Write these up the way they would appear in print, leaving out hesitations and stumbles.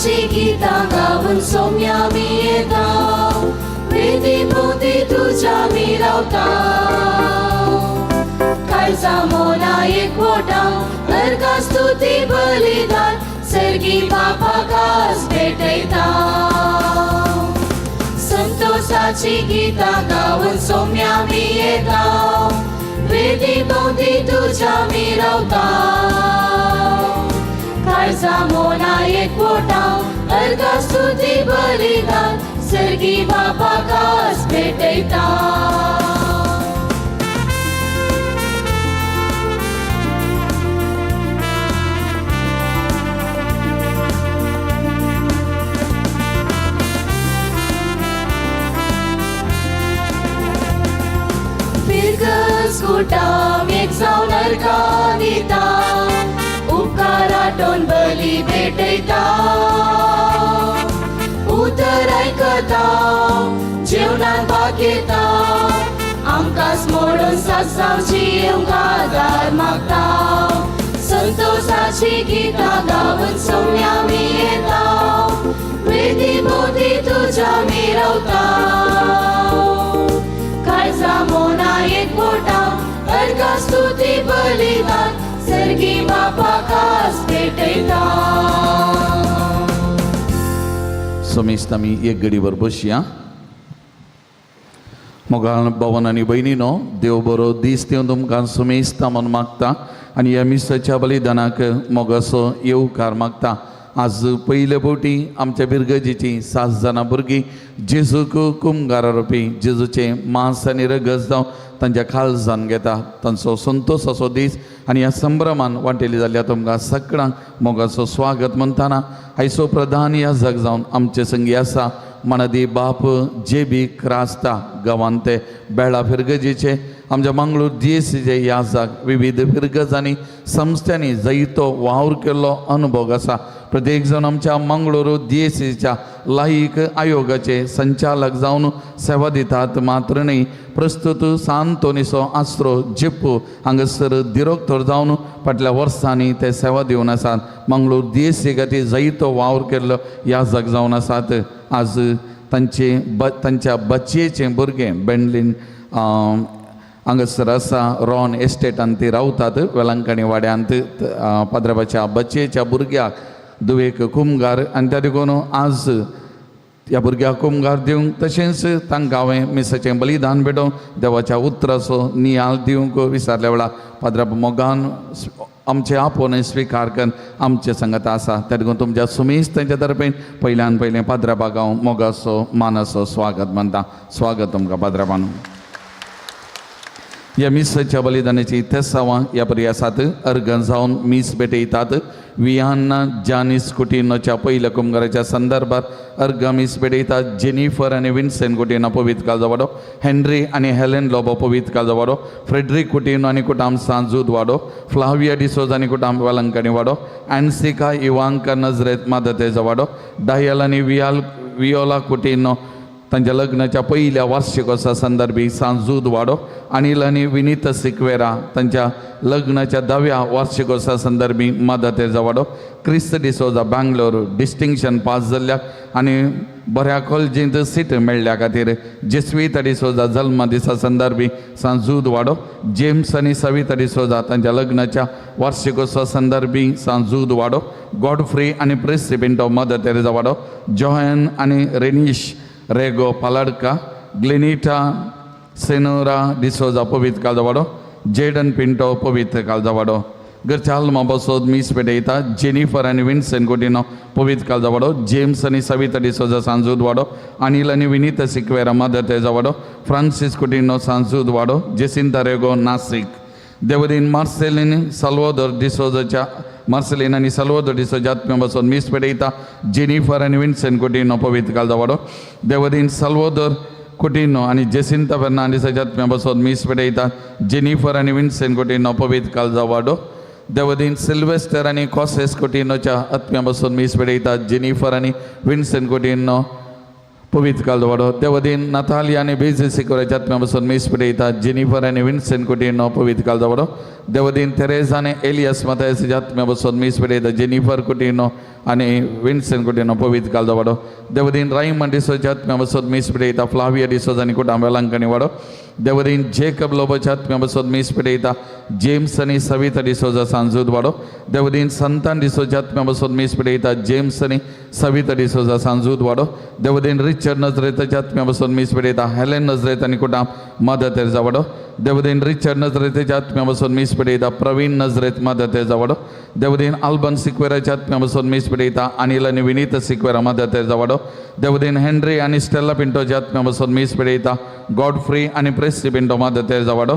संतोषाची गितां गावन सोम्या मी येता, वेदी भोंवती तुज्या मी रावता. काळजा मोना एकवटा अर्घा स्तुती बलिदान सर्गी बापाकास भेटयता. संतोषाची गितां गावन सोम्या मी येता, वेदी भोंवती तुज्या मी रावता. काळजा मोना एकवटा अर्घा स्तुती बलिदान सर्गी बापाकास भेटयता. फिरगस कुटाम एक जावन अर्घा दिता, उपकार आटोवन बली भेटयता. उतर आयकता जेवणान भाग घेता, आमकां मोडून सासावची येवंक आदार मागता. संतोषाची गितां गावन सोम्या मी येता, वेदी भोंवती तुज्या मी रावता. काळजा मोना एकवटा अर्घा स्तुती बलिदान सर्गी बापाकास भेटयता. समेस्त आमी एक घडीवर बसया. मोगाळ भवन आनी भयणीनो, देव बरो दीस दिवन तुमकां सुमेस्ता म्हूण मागता आनी ह्या मिसाच्या बलिदानाक मोगाचो येवकार मागता. आज पयले फावटी आमच्या बिरगजीची 7 जाणां भुरगीं जेजूक कुमगारा रोपी जेजूचें मांस आनी रगत जावन तांच्या काळजान घेता. तांचो संतोश असो दीस आनी ह्या संभ्रमान वांटेली जाल्ल्या तुमकां सगळ्यांक मोगाचो स्वागत म्हणटाना आयचो प्रधान ह्या जग जावन आमचे संगी आसा मनादी बाप जे बी क्रास्ता गांवांत ते बेळा फिरगजीचे आमच्या मंगळूर जीएससीचे ह्या जाग विविध फिरगज आनी संस्थांनी जैतो वावर केल्लो अनुभव आसा. प्रत्येक जाण आमच्या मंगळूर जीएससीच्या लायक आयोगाचे संचालक जावन सेवा दितात. मात्र न्हय, प्रस्तुत सांतोनीचो आसरो जेप्पू हांगासर दिरोक्तर जावन फाटल्या वर्सांनी ते सेवा दिवन आसात. मंगळूर जीएससी खातीर जैतो वावर केल्लो ह्या जग जावन आसात. आज तांचे तांच्या बचयेचें भुरगें बेंडलीन हांगासर आसा. रॉन एस्टेटान ती रावतात वेलंकणी वाड्यांत. पाद्राबाच्या बचयेच्या भुरग्याक दुवेक कुमगार आनी त्या देखून आज ह्या भुरग्याक कुमगार दिवंक तशेंच तांकां हांवें मिसाचें बलिदान भेटोवंक देवाच्या उतराचो नियाळ दिवंक विचारल्या वेळार पाद्रा मोगान आमचे आपोवन स्विकार करून आमचे संगत आसा. त्या देखून तुमच्या सुमेस तांच्या तर्फेन पयल्यान पयलें पाद्राबाक हांव मोगाचो मानाचो स्वागत मानता. स्वागत तुमकां पाद्राबान. ह्या मिसाच्या बलिदानाची तेसावां ह्या परी आसात. अर्गन जावन मीस भेटयतात वियान्ना जानीस कुटिनोच्या पयल्या कुमगाराच्या संदर्भात अर्गा मीस भेटयतात. जेनिफर आनी विन्सेंट कुटिनो पवित्र काळजा वाडो, हेनरी आनी हेलेन लोबो पवित्र काळजा वाडो, फ्रेडरीक कुटिनो आनी कुटाम सांजूद वाडो, फ्लाविया डिसोज आनी कुटाम वेलंकणी वाडो, एन्सिका इवांका नजरेत मादतेजा वाडो, डायल आनी वियाल वियोला कुटिनो तांच्या लग्नाच्या पयल्या वार्षिकोत्सवा संदर्भी सांजूद वाडो, अनिल आनी विनीत सिक्वेरा तांच्या लग्नाच्या 10व्या वार्षिकोत्सवा संदर्भी मदर तेरेजा वाडो, क्रिस्त डिसोजा बँगलोर डिस्टिंक्शन पास जाल्ल्याक आनी बऱ्या कॉलेजींत सीट मेळ्ळ्या खातीर जेस्विता डिसोजा जल्म दिसा संदर्भी सांजूद वाडो, जेम्स आनी सविता डिसोजा तांच्या लग्नाच्या वार्षिकोत्सवा संदर्भी सांजूद वाडो, गॉडफ्री आनी प्रेसी पिंटो मदर तेरेजा वाडो, जॉहन आनी रेनिश रेगो पालाडका, ग्लेनिटा सेनोरा डिसोजा पवित्र काळजा वाडो, जेडन पिंटो पवित्र काळजा वाडो. घरच्या आल्मा बसोद मीस पेटयता जेनिफर आनी विन्सेंट कुटिनो पवित्र काळजा वाडो, जेम्स आनी सविता डिसोजा सांजूद वाडो, अनिल आनी विनीता सिक्वेरा मदर तेरेजा वाडो, फ्रांसीस कुटिनो सांजूद वाडो, जेसिंता रेगो नासीक. देवदीन मार्सेलीन साल्वादोर डिसोजाच्या मार्सेलीन आनी साल्वादोर डिसोजा आत्म्या बसून मीस पेटयता जेनिफर आनी विन्सेंट कुटिनो पवित्र काळजा वाडो. देवदीन साल्वादोर कुटिनो आनी जेसिंता फेर्नांडीसाच्या आत्म्या बसून मीस पेटयता जेनिफर आनी विन्सेंट कुटिनो पवित्र काळजा वाडो. देवदीन सिल्वेस्टर आनी कॉसेस कुटिनोच्या आत्म्या बसून मीस पेटयता जेनिफर आनी विन्सेंट कुटिनो पवित्र कालवाडो. देवदीन नाताली आनी बेजी सिकोराच्या आत्म्या बसून मीस पेटयता जेनिफर आनी विन्सेंट कुटिनो पवित्र कालवाडो. देवदीन तेरेज आनी एलियस मतायसाच्या आत्म्या बसून मीस पेटयता जेनिफर कुटिनो आनी विन्सेंट कुटिनो पवित्र कालवाडो. देवदीन रायमन डिसोच्या आत्म्या बसून मीस पेटयता फ्लाविया डिसोज आनी कुटाम वेलांकनी वाडो. देवदीन जेकब लोबोच्या आत्म्या बसून मीस पेटयता जेम्स आनी सविता डिसोजा सांजूद वाडो. देवदीन संतान डिसोच्या आत्म्या बसून मीस पेटयता जेम्स आनी सविता डिसोजा सांजूद वाडो. देवदीन रिचर्ड नजरेताच्या आत्म्या बसून मीस पेटयता हेलेन नजरेत आनी कुटाम मदर तेरेजा वाडो. देवदीन रिचर्ड नजरेताच्या आत्म्या बसून मीस पेटयता प्रवीण नजरेत मदर तेरेजा वाडो. देवदीन आल्बन सिक्वेराच्या आत्म्या बसून मीस पेटयता अनिल आनी विनीता सिक्वेरा मदर तेरेजा वाडो. देवदीन हेनरी आनी स्टेला पिंटोच्या आत्म्या बसून मीस पेटयता गॉडफ्री आनी प्रेसी पिंटो मदर तेरेजा वाडो.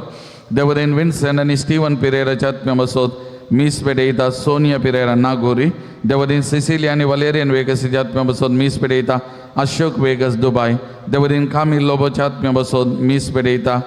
देवदीन विन्सेंट आनी स्टीवन पिरेराच्या आत्म्या बसून मीस पेटयता सोनिया पिरेरा नागोरी. देवदीन सिसिलिया आनी वलेरियन वेगसीच्या आत्म्या बसून मीस पेटयता अशोक वेगस दुबाय. देवदीन कामील लोबोच्या आत्म्या बसून मीस पेटयता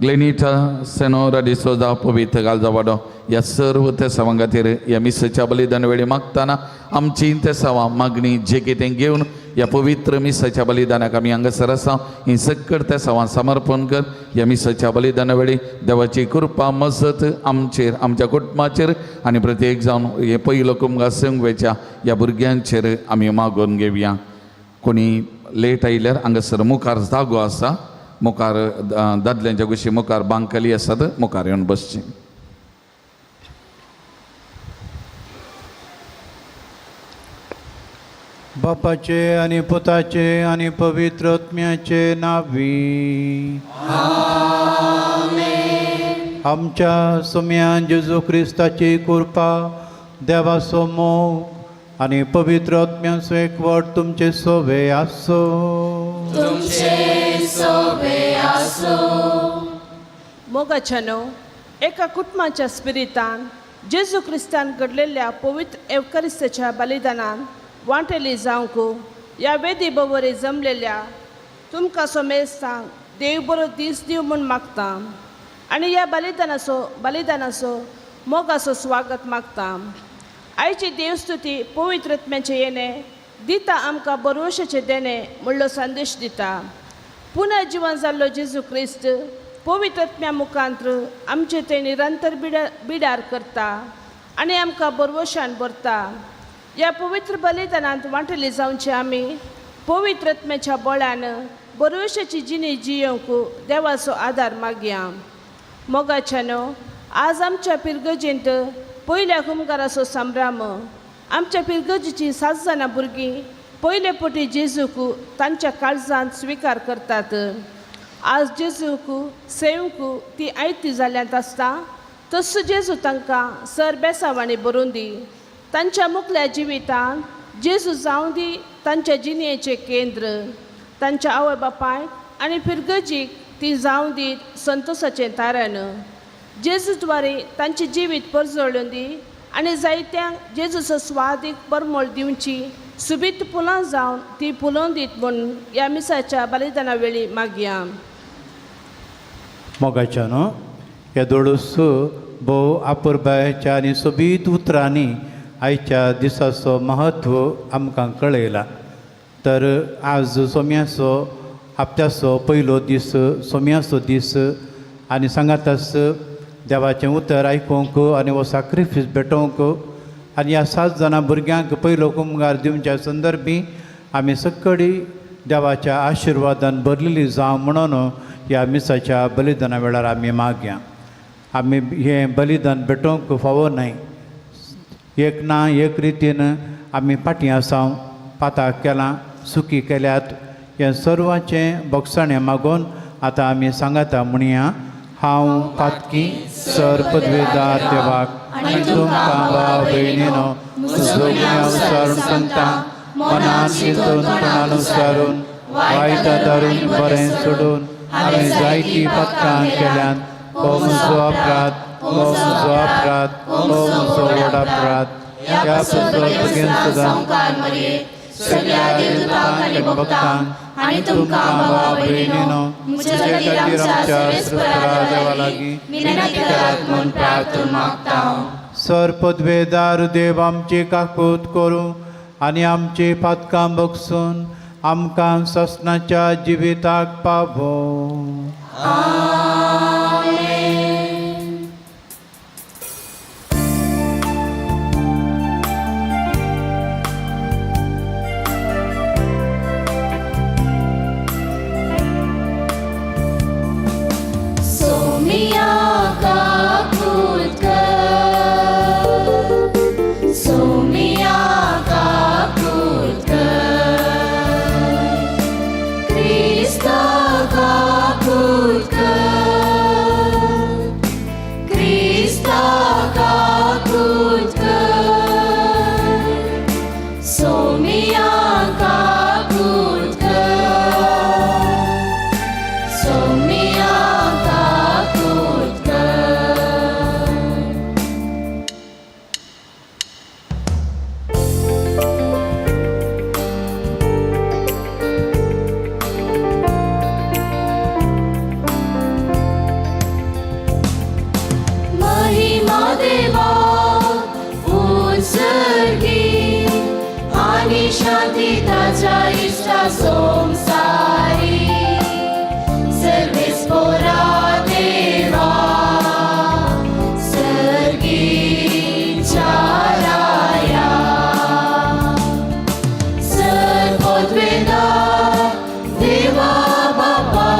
ग्लेनिटा सेनोरा डिसोजा पवित्र गालजा वाडो. ह्या सर्व तेसावां खातीर ह्या मिसाच्या बलिदान वेळी मागतना आमची तेसावां मागणी जे कितें घेवन ह्या पवित्र मिसाच्या बलिदानाक आमी हांगासर आसा ही सक्कड तेसावां समर्पण कर. ह्या मिसाच्या बलिदाना वेळी देवाची कृपा मजत आमचेर, आमच्या कुटुंबाचेर आनी प्रत्येक जावन हे पयलो कुमगा संगवेच्या ह्या भुरग्यांचेर आमी मागून घेवया. कोणी लेट आयल्यार हांगासर मुखार जागो आसा, मुखार दादल्यांच्या कुशी मुखार बांकली आसात, मुखार येवन बसची. बापाचे आनी पुताचे आनी पवित्र आत्म्याचे नावी. आमच्या सुम्यान जेजू क्रिस्ताची कृपा, देवाचो मोग आनी पवित्र आत्म्याचो एकवट तुमचे सोवे आसो. तुमचे सोबे आसो. मोगाच्यानो, एका कुटुंबाच्या स्पिरितान जेजू क्रिस्तान घडलेल्या पवित्र एवकरिस्ताच्या बलिदानान वांटेली जावंक ह्या वेदी बवरी जमलेल्या तुमकां सोमेस्तांक देव बरो दीस दिवं म्हूण मागता आनी ह्या बलिदानाचो मोगाचो स्वागत मागता. आयची देवस्तुती पवित्र आत्म्याचें येणें दिता आमकां बरवशाचें देणें म्हणलो संदेश दिता. पुनः जिवन जाल्लो जेजू क्रिस्त पवित्र आत्म्या मुखांत्र आमचें ते निरंतर बिडार करता आनी आमकां बरवशान भरता. ह्या पवित्र बलिदानांत वांटली जावचे आमी पवित्र आत्म्याच्या बळान बरवशाची जिणी जियोवंक देवाचो आदार मागया. मोगाच्यानो, आज आमच्या पिरगजेंत पयल्या हुमगाराचो संभ्रम. आमच्या पिरगजेची 7 जाणां भुरगीं पयले पटी जेजूक तांच्या काळजांत स्विकार करतात. आज जेजूक सेवंक ती आयती जाल्यांत आसता तसो जेजू तांकां सर बेसावांनी बरोवन दी. तांच्या मुखल्या जिवितांत जेजू जावं दी तांच्या जिणेचें केंद्र. तांच्या आवय बापायक आनी फिरगजीक ती जावं दीत संतोसाचें तारण. जेजू द्वारे तांचें जिवीत परजळून दी आनी जायत्यांक जेजूचो स्वादीक परमळ दिवची सुबीत फुलां जावन ती फुलोवन दीत म्हूण ह्या मिसाच्या बलिदाना वेळी मागया. मोगाच्या न्हू, ह्या दोळूस भोव आपुरबायेच्या आनी सोबीत उतरांनी आयच्या दिसाचो म्हत्व आमकां कळयला. तर आज सोम्याचो हप्त्याचो पयलो दीस, सोम्याचो दीस आनी सांगाताच देवाचें उतर आयकूंक आनी हो साक्रिफीस भेटोवंक आनी ह्या 7 जाणां भुरग्यांक पयलो कुमगार दिवच्या संदर्भी आमी सक्कडी देवाच्या आशिर्वादान भरलेली जावं म्हणून ह्या मिसाच्या बलिदाना वेळार आमी मागया. आमी हें बलिदान भेटोवंक फावो न्हय. एक ना एक रितीन आमी फाटीं आसा, पाताक केलां, सुकी केल्यात. हें सर्वांचें बोगसाणें मागून आतां आमी सांगाता म्हणया. हांव पातकी सर पदवेदार देवाक आनी तुमकां भाव भयणीनो जोगण्या सांगता, मनान चिंतून पणानुसारून वायट धरून बरें सोडून हांवें जायतीं पातकां केल्यात. हो म्हजो अपराध, हो म्हजो अपराध, हो म्हजो व्हड अपराध. ह्या पुस्तक सुद्दां सगळ्या देवदूतांक आनी भक्तांक आनी तुमकां भाव भयणीनो म्हज्या खातीर आमच्या सर्वेस्परा देवा लागीं विनंती करात म्हूण प्रार्थना मागता. सर पदवेदार देव आमची काकूत करूं आनी आमची पातकां बगसून आमकां ससनाच्या जिविताक पावो. सोमिया काकूत कर, सोमिया काकूत कर, क्रिस्ता काकूत कर, क्रिस्ता काकूत कर, सोमिया काकूत कर, सोमिया काकूत कर. महिमा देवा उत्सर्गी आणि शांती ताच्या इष्टा संसारी सर्वेस पोरा देवा सर्गीच्या राया सर्वोद्वेदा देवा बापा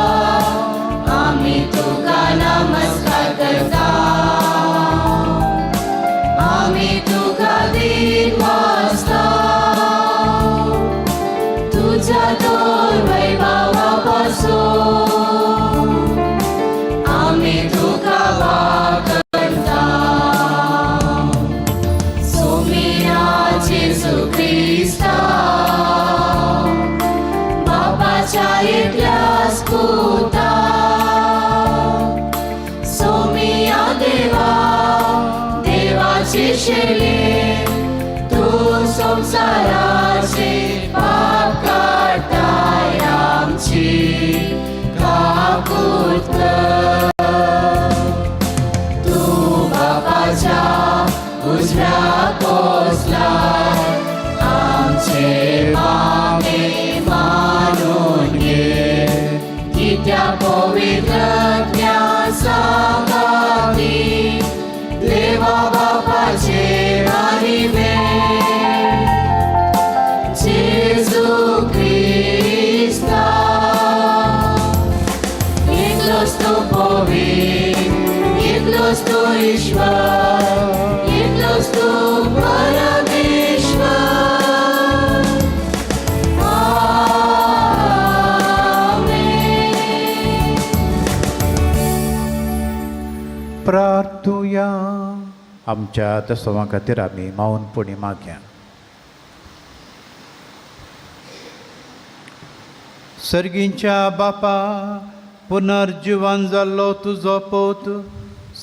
आम्ही तुका नमस्कार करता, आम्ही तुका दिन वाजता, तुझ्या तोर वैभवापासून आम्ही तुका वाकणता. सोमिया जेजू क्रिस्ता बापाच्या एकल्याच पुता, सोमिया देवा देवाचे शेले, तू संसाराचे पाप काडताय आमची काकूत कर. तू बापाच्या उजव्या कोसलाय आमचे मागे मानून घे, कित्या पवित्र सांगाती देवा बापाचे महिमे जेजू क्रिस्ता. एकलोच तू पवित्र, एकलोच तू ईश्वर, एकलोच तू परमेश्वर. आमेन. प्रार्थुया. आमच्या तसवा खातीर आमी मावन मागया. सर्गींच्या बापा, पुनर्जिवन जाल्लो तुजो पोत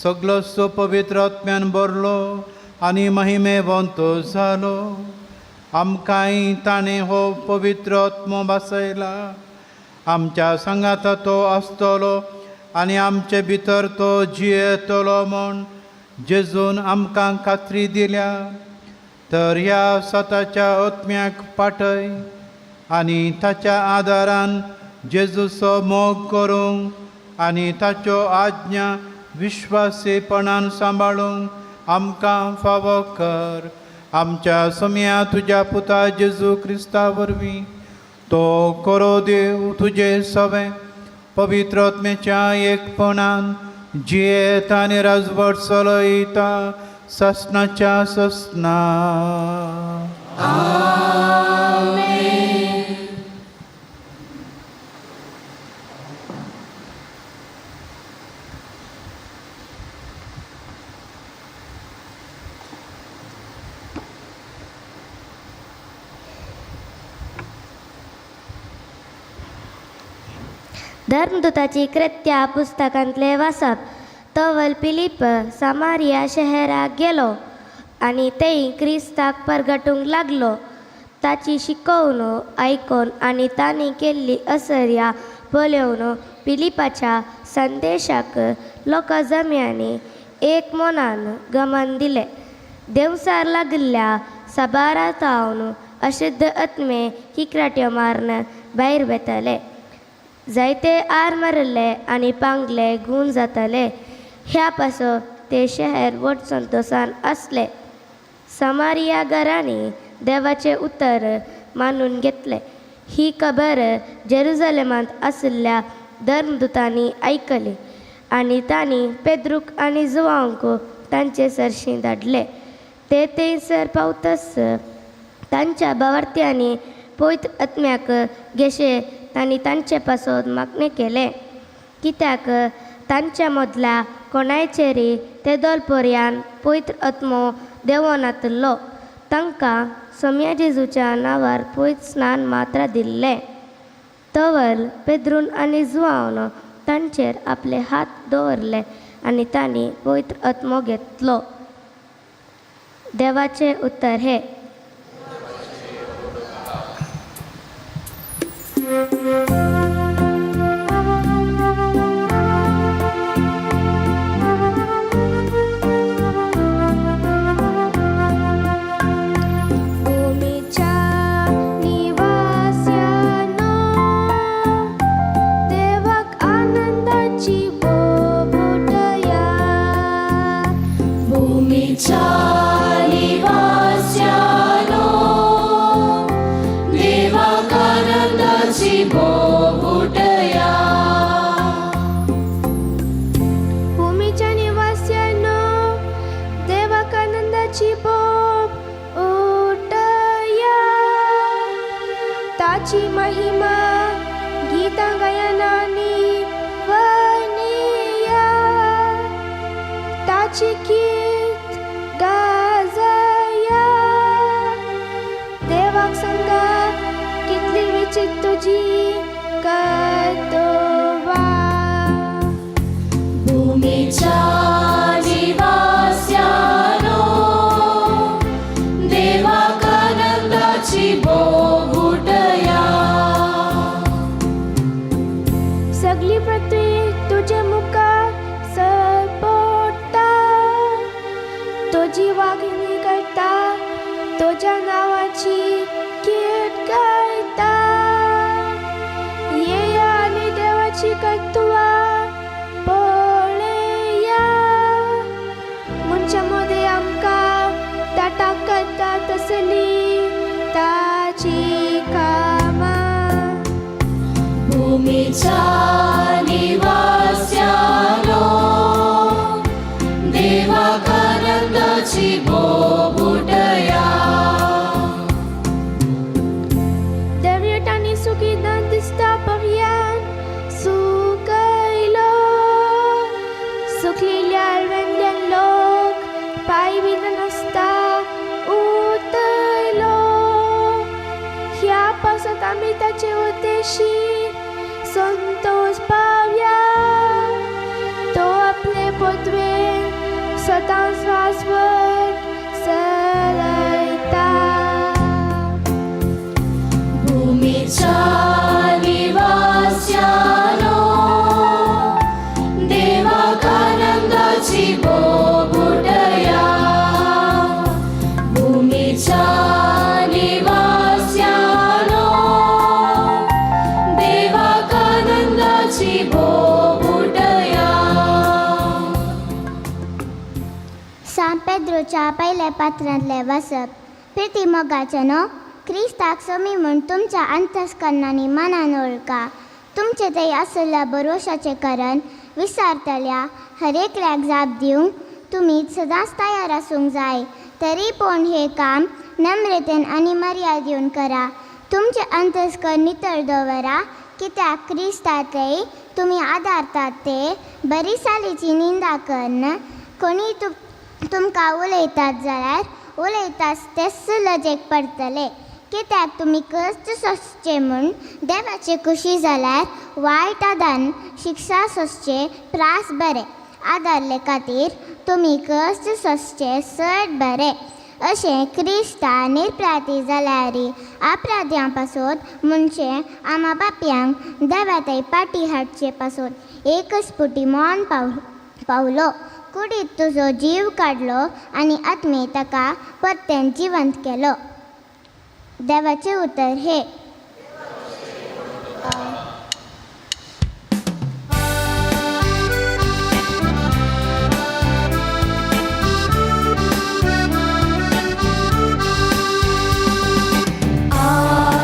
सगळो पवित्र आत्म्यान भरलो आनी महिमेवंत जालो. आमकांय ताणें हो पवित्र आत्मो भासयला. आमच्या सांगाता तो आसतलो आनी आमचे भितर तो जियेतलो म्हूण जेजून आमकां खात्री दिल्या. तर ह्या सताच्या आत्म्याक पाठय आनी ताच्या आदारान जेजूचो मोग करूंक आनी ताच्यो आज्ञा विश्वासीपणान सांबाळूंक आमकां फावो कर. आमच्या सोम्या तुज्या पुता जेजू क्रिस्ता वरवीं तो करो देव तुजे सवें पवित्र आत्म्याच्या एकपणान जियेत आनी राजवट चलयता ससनाच्या ससना. धर्मदूताची कृत्या पुस्तकांतले वाचप. तवल पिलीप सामारिया शहराक गेलो आनी थंय क्रिस्ताक परगटूंक लागलो. ताची शिकोवण आयकून आनी तांणी केल्ली असर्या पळोवन पिलिपाच्या संदेशाक लोकां जम्यांनी एक मनान गमन दिलें. देंवचार लागिल्ल्या साबारांतावन अशुद्ध आत्मे किकराट्यो मारन भायर वेताले. जायते आर मारिल्ले आनी पांगले गूण जाताले. ह्या पासो ते शहर व्हड संतोसान आसले. समारिया घरांनी देवाचें उतर मानून घेतलें. ही खबर जेरुजलेमांत आशिल्ल्या धर्मदुतांनी आयकली आनी तांणी पेद्रूक आनी जुवांक तांचे सरशीं धाडले. ते थंयसर पावतच तांच्या भावार्थ्यांनी पवित्र आत्म्याक घेशे तांणी तांचे पासत मागणें केलें, कित्याक तांच्या मदल्या कोणायचेरय ते दोलपर्यान पवित्र आत्मो देंवनातिल्लो. तांकां सोम्या जेजूच्या नांवार पवित्र स्नान मात्र दिल्लें. तवल पेद्रून आनी जुवान तांचेर आपले हात दवरले आनी तांणी पवित्र आत्मो घेतलो. देवाचें उतर हें. भूमीच्या निवास्यानो, देवाक आनंदाची बोबुटया. भूमीच्या निवास्यानो, देवाक आनंदाची बोबुटया. भूमीच्या निवास्यानो, देवाक आनंदाची बोब उटया. ताची महिमा गीतां गायनांनी वनिया, ताची गीत गाजया. देवाक सांगा कितली विचित तुजी कर्तव्या. भूमीच्या निवास्यानो, देवाक आनंदाची बोबुटया. सगळी पृथ्वी तुझे मुखार सरपटा, तुजी वागणी करता, तुज्या नांवाची कीर्त गायता. येया आनी देवाची कर्तुवा पळया, मनशां मदें आमकां ताटाक करता तसली ताची कामां. भूमीच्या निवास्यानो, देवाक आनंदाची बोबुटया. दर्याटांनी सुखीदान दिसता पर्यान सुकयलो, सुकलेल्या आळवेंतल्यान लोक पांय बी नासता उतयलो. ह्या पासत आमी ताचे उद्देशी संतोष पावया, तो आपले पदवेन सदांच वासवट चलयता. भूमीच्या निवास्यानो, देवाक आनंदाची बोबुटया. भूमीच्या निवास्यानो, देवाक आनंदाची बोबुटया. सांत पेद्रोच्या पयल्या पात्रांतलें वाचप. प्रिती मोगाचें न्हू, क्रिस्ताक सोमी म्हूण तुमच्या अंतस्करणांनी मनान वळखा. तुमचे थंय आशिल्ल्या भरवशाचें कारण विसारतल्या हर एकल्याक जाप दिवंक तुमी सदांच तयार आसूंक जाय. तरी पूण हें काम नम्रतेन आनी मर्यादेन करा. तुमचें अंतस्कर्ण नितळ दवरा, कित्याक क्रिस्तांतय तुमी आदारतात ते बरी सालीची निंदा कन्न कोणीय तुमकां उलयतात जाल्यार उलयतात तेच लजेक पडटले. कित्याक तुमी कश्ट सोंसचे म्हूण देवाची खुशी जाल्यार वायट आदान शिक्षा सोंसचे प्रास बरें. आदारले खातीर तुमी कश्ट सोंसचे चड बरें. अशें क्रिस्ता निरपराधी जाल्यार अपराध्यां पासत म्हणचे आमा पापयांक देवा पाटी हाडचे पासत एकच पुटी मरण पावलो. कुडीत तुजो जीव काडलो आनी आत्मे ताका परतेन जिवंत केलो. देवाचें उतर हें.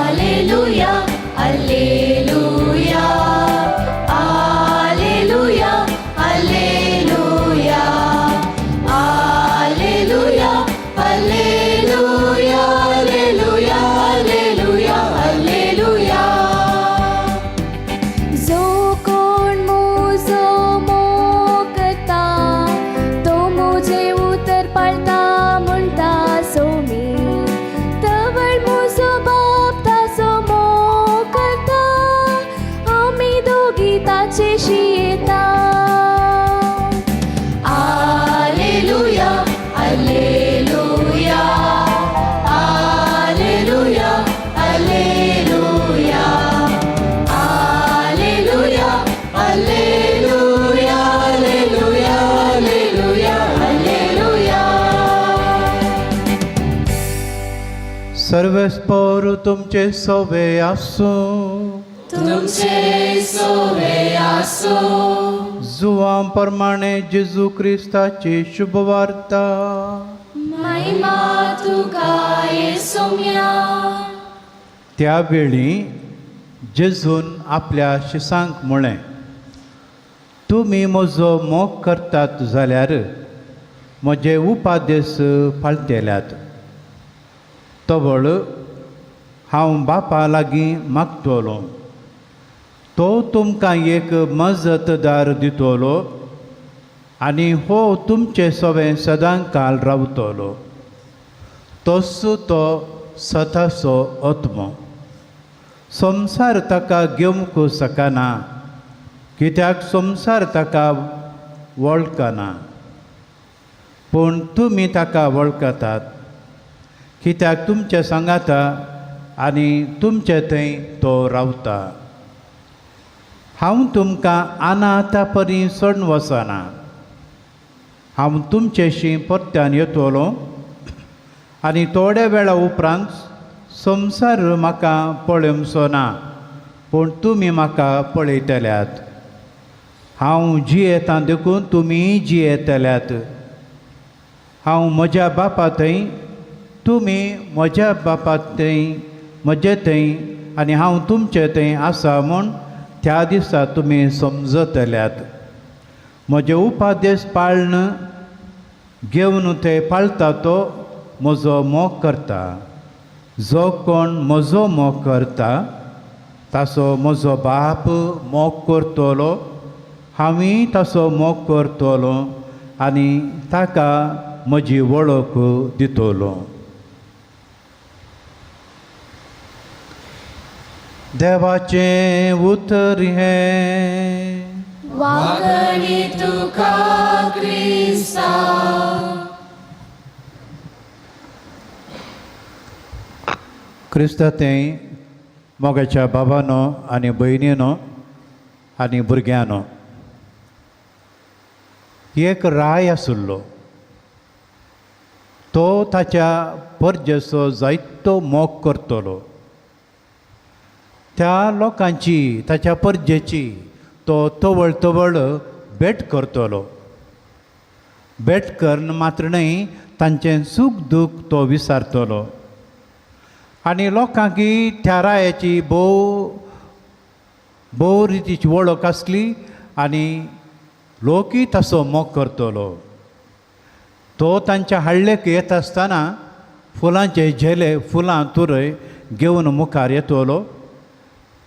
Alleluia, alleluia, alleluia, alleluia, alleluia, alleluia, alleluia, alleluia, alleluia. जो कोण मुजो मोग करता तो मुजे उतर पाळता म्हणटा सोमी तवळ मुजो बाप ताचो मोग करता आमी दोगी ताचेशी येता. Alleluia, alleluia, alleluia, alleluia, alleluia, alleluia, alleluia, alleluia, alleluia. सर्वेस्पोर तुमचे सोवे आसूं. तुमचे सोवे आसूं. जुवां प्रमाणे जेजू क्रिस्ताची शुभवार्ता. महिमा तुका येसुम्या. त्या वेळी जेजून आपल्या शिसांक म्हळें, तुमी म्हजो मोग करतात जाल्यार म्हजे उपादेस पाळटेल्यात. तवळ हांव बापा लागीं मागतलो, तो तुमकां एक मजतदार दितलो आनी हो तुमचे सवें सदां काल रावतलो. तोच तो सताचो आत्मो. संवसार ताका घेवंक शकना, कित्याक संवसार ताका वळखना. पूण तुमी ताका वळखतात, कित्याक तुमचे सांगाता आनी तुमचे थंय तो रावता. हांव तुमकां अनाथा परी सोडून वचना. हांव तुमचेशी परत्यान येतलो आनी थोड्या वेळा उपरांत संवसार म्हाका पळोवचो ना, पूण तुमी म्हाका पळयतल्यात. हांव जियेतां देखून तुमी जियेतल्यात. हांव म्हज्या बापा थंय, तुमी म्हज्या बापा थंय, म्हजे थंय आनी हांव तुमचे थंय आसा म्हूण त्या दिसा तुमी समजतल्यात. म्हजे उपादेश पाळन घेवन ते पाळता तो म्हजो मोग करता. जो कोण म्हजो मोग करता ताचो म्हजो बाप मोग करतलो. हांवूय ताचो मोग करतलो आनी ताका म्हजी वळख दितलो. देवाचें उतर हें. वागणी तुका क्रिस्ता. क्रिस्ता तें मोगाच्या बाबानो आनी भयणीनो आनी भुरग्यांनो, एक राय आशिल्लो. तो ताच्या परजेचो जायतो मोग करतलो. त्या लोकांची, ताच्या परजेची तो तवळ तवळ भेट करतलो. भेट करून मात्र न्हय, तांचें सूख दूख तो विसारतलो. आनी लोकांकी त्या रायाची भोव भोव रितीची वळख आसली आनी लोकूय ताचो मोग करतलो. तो तांच्या हाडलेक येता आसतना फुलांचे झेले, फुलां तुरय घेवन मुखार येतलो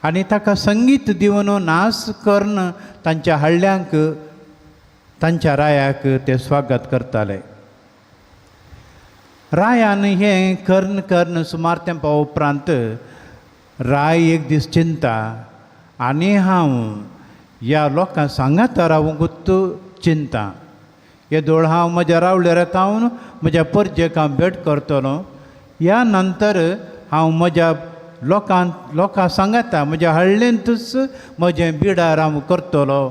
आनी ताका संगीत दिवन नाच करून तांच्या हाडल्यांक, तांच्या रायाक ते स्वागत करताले. रायान हें करून करून सुमार तेंपा उपरांत राय एक दीस चिंता, आनी हांव ह्या लोकां सांगाता रावंकूच चिंता. येदोळ हांव म्हज्या रावल्यार येता, म्हज्या परजेक हांव भेट करतलो. ह्या नंतर हांव म्हज्या लोकां सांगाता म्हज्या हळ्ळेंतूच म्हजें बिडार हांव करतलो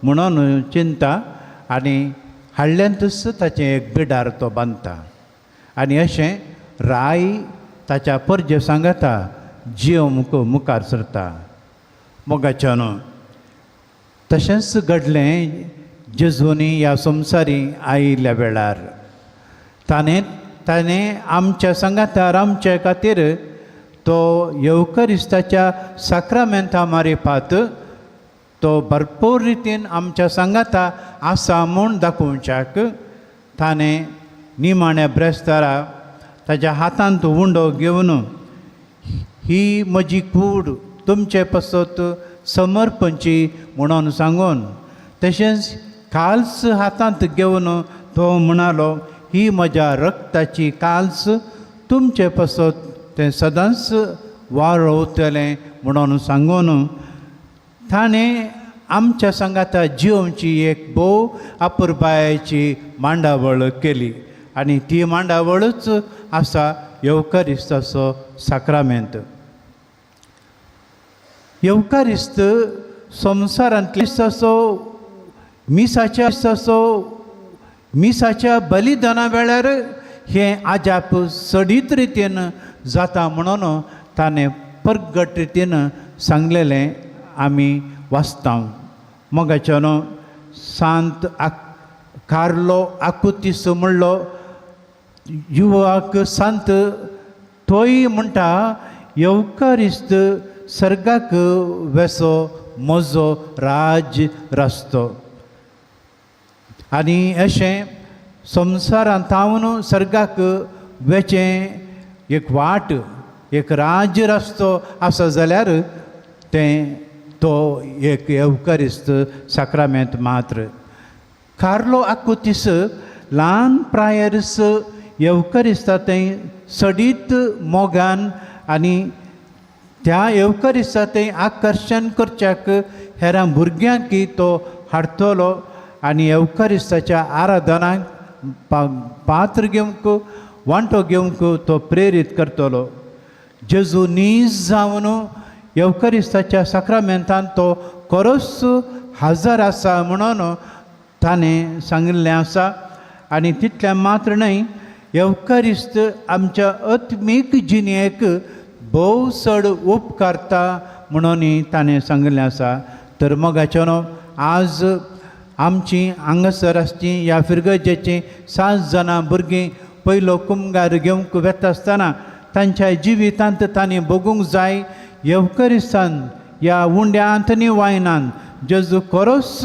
म्हणून चिंता. आनी हाडल्यांतूच ताचें एक बिडार तो बांदता. आनी अशें राय ताच्या परजे सांगाता जियोवंक मुखार सरता. मोगाच्यान तशेंच घडलें जेजूनी ह्या संवसारी आयिल्ल्या वेळार ताणें ताणें आमच्या सांगातार आमच्या खातीर तो येवकरिस्ताच्या साक्रामेंता मारिपात तो भरपूर रितीन आमच्या सांगाता आसा म्हूण दाखोवच्याक ताणें निमाण्या ब्रेस्तारा ताज्या हातांत उंडो घेवन ही म्हजी कूड तुमचे पासत समर्पणची म्हणून सांगून, तशेंच काल्स हातांत घेवन तो म्हणालो ही म्हज्या रक्ताची काल्स तुमचे पासत तें सदांच वाळवतलें म्हणून सांगून ताणें आमच्या सांगाता जियोवची एक भोव अपुरबायेची मांडावळ केली आनी ती मांडावळूच आसा येवकारिस्ताचो साक्रामेंत. येवकारिस्त संवसारांतलो मिसाच्या मिसाच्या बलिदाना वेळार हें आजाप सडीत रितीन जाता म्हणून ताणें परगट रितीन सांगलेलें आमी वाचता. मोगाच्यानो सांत कार्लो आकुतीस म्हणलो युवाक सांत तोय म्हणटा येवकारिस्त सर्गाक वेसो म्हजो राज रस्तो. आनी अशें संवसारांत थावन सर्गाक वेचें एक वाट एक राज रस्तो आसा जाल्यार तें तो एक येवकारिस्त साक्रामेंत मात्र. कार्लो आकुतीस ल्हान प्रायर्स येवकारिस्ता थंय सडीत मोगान आनी त्या येवकारिस्ता थंय आकर्शण करच्याक हेरां भुरग्यांक तो हाडटलो आनी येवकारिस्ताच्या आराधनाक पात्र घेवंक वांटो घेवंक तो प्रेरीत करतलो. जेजू नीज जावन येवकारिस्ताच्या साक्रामेंतान तो खरोच हजर आसा म्हणून ताणें सांगिल्लें आसा. आनी तितलें मात्र न्हय, येवकारिस्त आमच्या आत्मीक जिणेक भोव चड उपकारता म्हणून ताणें सांगिल्लें आसा. तर मोगाच्यानो आज आमची हांगासर आसची ह्या फिरगजेची 7 जाणां भुरगीं पयलो कुमगार घेवंक वेता आसतना तांच्या जिवितांत तांणी भोगूंक जाय येवकारिस्तान ह्या उंड्यांत आनी वायनान जेजू खरोच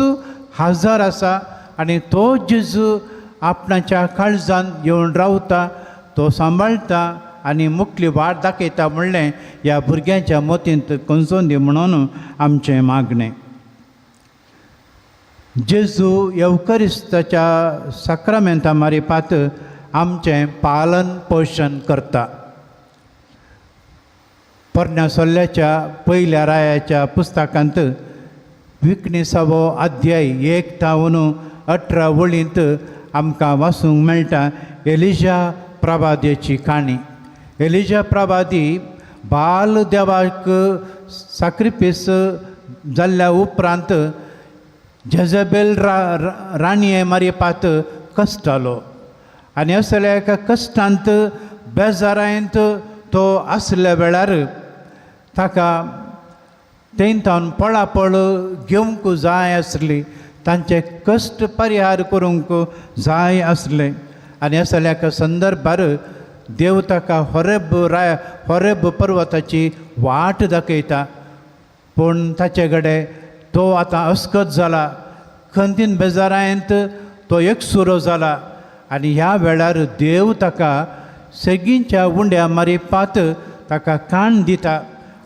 हजर आसा आनी तो जेजू आपणाच्या काळजान येवन रावता, तो सांबाळटा आनी मुखली वाट दाखयता म्हणलें ह्या भुरग्यांच्या मतींत कोंसोन दी म्हणून आमचें मागणें. जेजू येवकारिस्ताच्या साक्रामेंता मारिपात आमचें पालन पोशण करता. पोरण्या सोल्ल्याच्या पयल्या रायाच्या पुस्तकांत विकणिसावो अध्याय 1 थावन 18 वळींत आमकां वाचूंक मेळटा एलिजा प्रवाद्याची काणी. एलिजा प्रवादी बाल देवाक साक्रिफीस जाल्ल्या उपरांत जेजबेल राणये मारिपात कश्टालो आनी असल्या एका कश्टांत बेजारांत तो आसल्या वेळार ताका तेंतावन पळापळ घेवंक जाय आसली, तांचे कश्ट परिहार करूंक जाय आसले. आनी असल्या एका संदर्भार देव ताका होरेब राय होरेब पर्वताची वाट दाखयता, पूण ताचे कडेन तो आतां अस्कत जाला, खंतीन बेजारांत तो एकसुरो जाला. आनी ह्या वेळार देव ताका सेगींच्या उंड्या मारिपात ताका काण दिता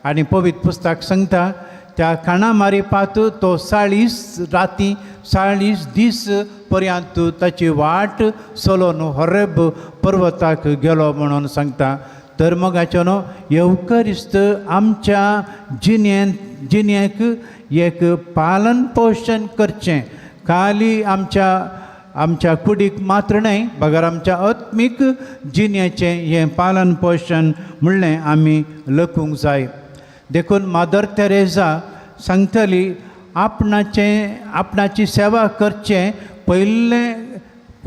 आनी पवित्र पुस्तक सांगता त्या काणा मारिपात तो 40 राती 40 दीस पर्यंत ताची वाट चलोवन होरेब पर्वताक गेलो म्हणून सांगता. तर मोगाच्यानो येवकारिस्त आमच्या जिणेक एक पालन पोशण करचें, खाली आमच्या आमच्या कुडीक मात्र न्हय बगर आमच्या आत्मीक जिणेचें हें पालन पोशण म्हणलें आमी लकूंक जाय. देखून मादर तेरेजा सांगतली आपणाचें आपणाची सेवा करचें पयलें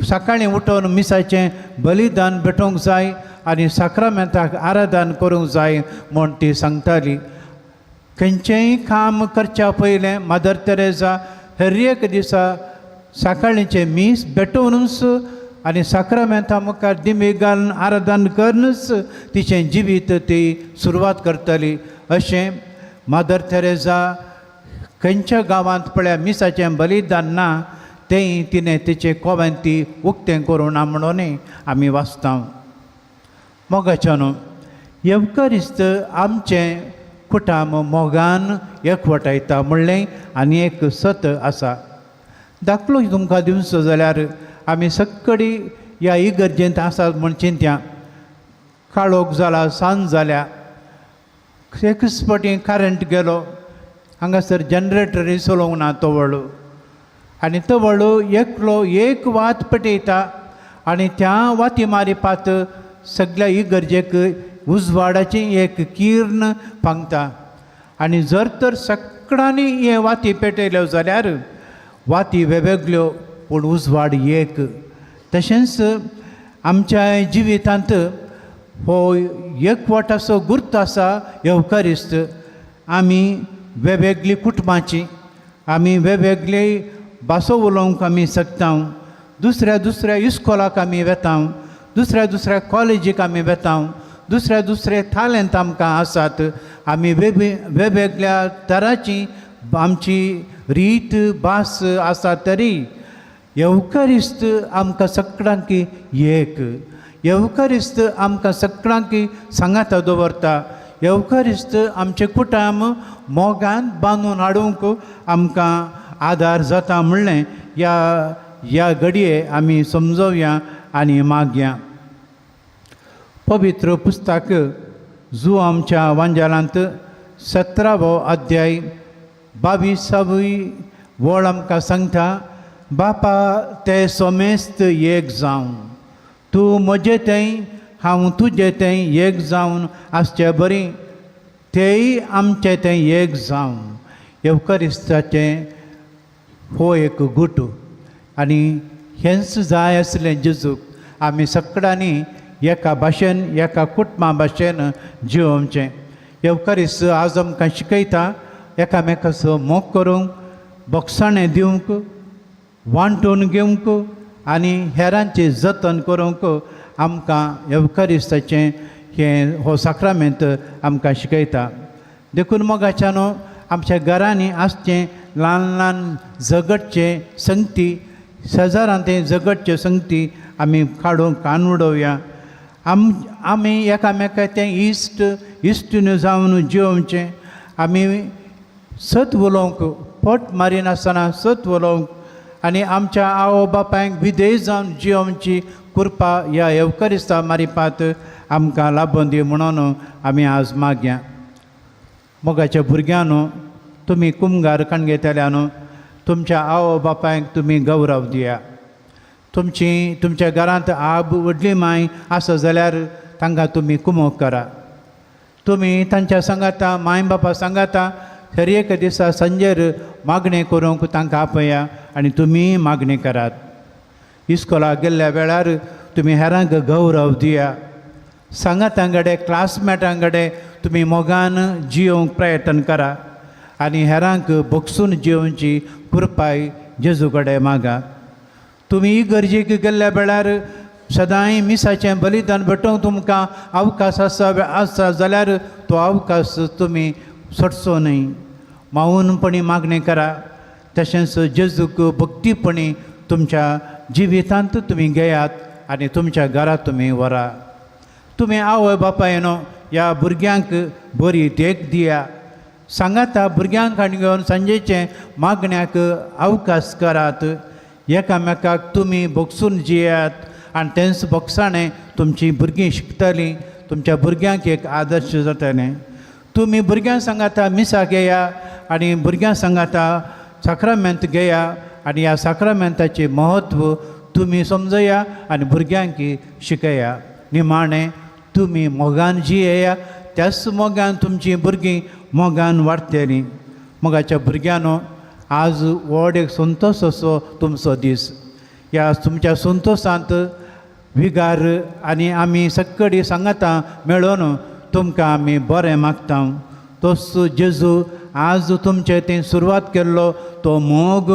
सकाळीं उठोवन मिसाचें बलिदान भेटोवंक जाय आनी साक्रामेंताक आराधन करूंक जाय म्हूण ती सांगताली. खंयचेंय काम करच्या पयलें मदर तेरेजा हर एक दिसा सकाळींचें मीस भेटोवनूच आनी साक्रामेंता मुखार दिमी घालून आराधन करूनच तिचें जिवीत ती सुरवात करताली. अशें मदर तेरेजा खंयच्या गांवांत पळया मिसाचें बलिदान ना तेंय तिणें तिचें कोवेंत ती उक्तें करूं ना म्हणूनय आमी वाचता. मोगाच्या न्हू येवकारिस्त आमचें कुटाम मोगान एकवटायता म्हणलें आनी एक सत आसा. दाखलो तुमकां दिवचो जाल्यार आमी सक्कडी ह्या इगर्जेंत आसात म्हूण चिंत्या. काळोख जाला, सांज जाल्या, एकच फावटी करंट गेलो, हांगासर जनरेटरूय चलोवंक ना तवळ, आनी तवळ एकलो एक वात पेटयता आनी त्या वाती मारिपात सगल्या इगर्जेक उजवाडाची एक किर्ण पांगता. आनी जर तर सगळ्यांनी हे वाती पेटयल्यो जाल्यार वाती वेगवेगळ्यो पूण उजवाड एक. तशेंच आमच्या जिवितांत हो एकवटाचो गुर्त आसा येवकारिस्त. आमी वेगवेगळी कुटुंबाची, आमी वेगवेगळी भासो उलोवंक आमी शकता, दुसऱ्या दुसऱ्या इस्कोलाक आमी वेता, दुसऱ्या दुसऱ्या कॉलेजीक आमी वेता, दुसऱ्या दुसरे थालेंत आमकां आसात. आमी वेगवेगळ्या तराची आमची रीत भास आसा तरी येवकारिस्त आमकां सगळ्यांक एक. येवकारिस्त आमकां सगळ्यांक सांगाता दवरता. येवकारिस्त आमचें कुटुंब मोगान बांदून हाडूंक आमकां आदार जाता म्हणलें ह्या ह्या घडये आमी समजोवया आनी मागया. पवित्र पुस्तक जू आमच्या वांजालांत 17वो अध्याय 22वी वळ आमकां सांगता, बापा ते सोमेस्त एक जावन, तूं म्हजे थंय हांव तुजे थंय एक जावन आसचे बरी, तेय आमचे थंय एक जावन. येवकारिस्ताचें हो एक गुट आनी हेंच जाय आसलें जेजूक. आमी सगळ्यांनी एका भाशेन एका कुटुंबा भाशेन जियोवचें. येवकारिस्त आज आमकां शिकयता एकामेकाचो मोग करूंक, बोगसाणें दिवंक, वांटून घेवंक आनी हेरांचें जतन करूंक आमकां येवकारिस्ताचें हें हो साक्रामेंत आमकां शिकयता. देखून मोगाच्या न्हू आमच्या घरांनी आसचें ल्हान ल्हान झगडचें संगती, शेजारांत तें झगडचें संगती आमी काडून कान उडोवया. आमी एकामेका तें इश्ट इश्टीन जावन जियोवचें. आमी सत उलोवंक, पोट मारिनासतना सत उलोवंक आनी आमच्या आवय बापायक विधेय जावन जियोवची कृपा ह्या येवकारिस्ता मारिपात आमकां लाबोवन दी म्हणून आमी आज मागया. मोगाच्या भुरग्यांनो, तुमी कुमगार कणगेतल्या न्हू, तुमच्या आवय बापायक तुमी गौरव दिया. तुमची तुमच्या घरांत आब व्हडली माय आसा जाल्यार तांकां तुमी कुमोक करा. तुमी तांच्या सांगाता माय बापा सांगाता हर एक दिसा सांजेर मागणें करूंक तांकां आपया आनी तुमी मागणें करात. इस्कोलाक गेल्ल्या वेळार तुमी हेरांक गौरव दिया. सांगातां कडेन क्लासमेटां कडेन तुमी मोगान जियोवंक प्रयत्न करा आनी हेरांक बगसून जियोवची कृपाय जेजू कडेन मागा. तुमी इगर्जेक गेल्ल्या वेळार सदांय मिसाचें बलिदान भेटोवंक तुमकां अवकाश आसा आसा जाल्यार तो अवकाश तुमी सोडचो न्हय. मावनपणी मागणें करा. तशेंच जेजूक भक्तीपणी तुमच्या जिवितांत तुमी घेयात आनी तुमच्या घरा तुमी व्हरा. तुमी आवय बापायनो ह्या भुरग्यांक बरी देख दिया. सांगाता भुरग्यांक हाडून घेवन सांजेचें मागण्याक अवकाश करात. एकामेकाक तुमी भोगसून जियात आनी तेंच भोगसाणें तुमचीं भुरगीं शिकतलीं, तुमच्या भुरग्यांक एक आदर्श जातलें. तुमी भुरग्यां सांगाता मिसाक घेया आनी भुरग्यां सांगाता साक्रामेंत घेया आनी ह्या साक्रामेंताचें म्हत्व तुमी समजया आनी भुरग्यांक शिकया. निमाणें तुमी मोगान जियेया, त्याच मोगान तुमचीं भुरगीं मोगान वाडटलीं. मोगाच्या भुरग्यांनो, आज व्हड एक संतोश असो तुमचो दीस. ह्या तुमच्या संतोशांत विगार आनी आमी सक्कडी सांगातां मेळोन तुमकां आमी बरें मागता. तोच जेजू आज तुमचे तें सुरवात केल्लो तो मोग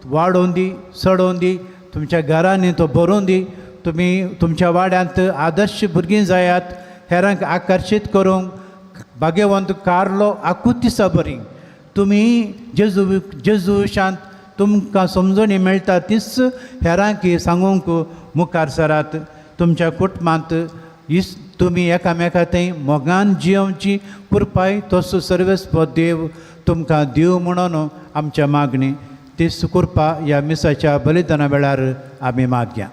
वाडोवन दी, चडोवन दी, तुमच्या घरांनी तो भरून दी. तुमी तुमच्या वाड्यांत आदर्श भुरगीं जायात, हेरांक आकर्शीत करूंक भाग्यवंत कारलो आकुतिसा बरी. तुमी जेजू जेजूशांत तुमकां समजणी मेळटा तीच हेरांक सांगूंक मुखार सरात. तुमच्या कुटुंबांत इस तुमी एकामेका थंय मोगान जियोवची कृपाय तसो सर्वेस्पद देव तुमकां दिव म्हणून आमच्या मागणी तीच कृपा ह्या मिसाच्या बलिदाना वेळार आमी मागया.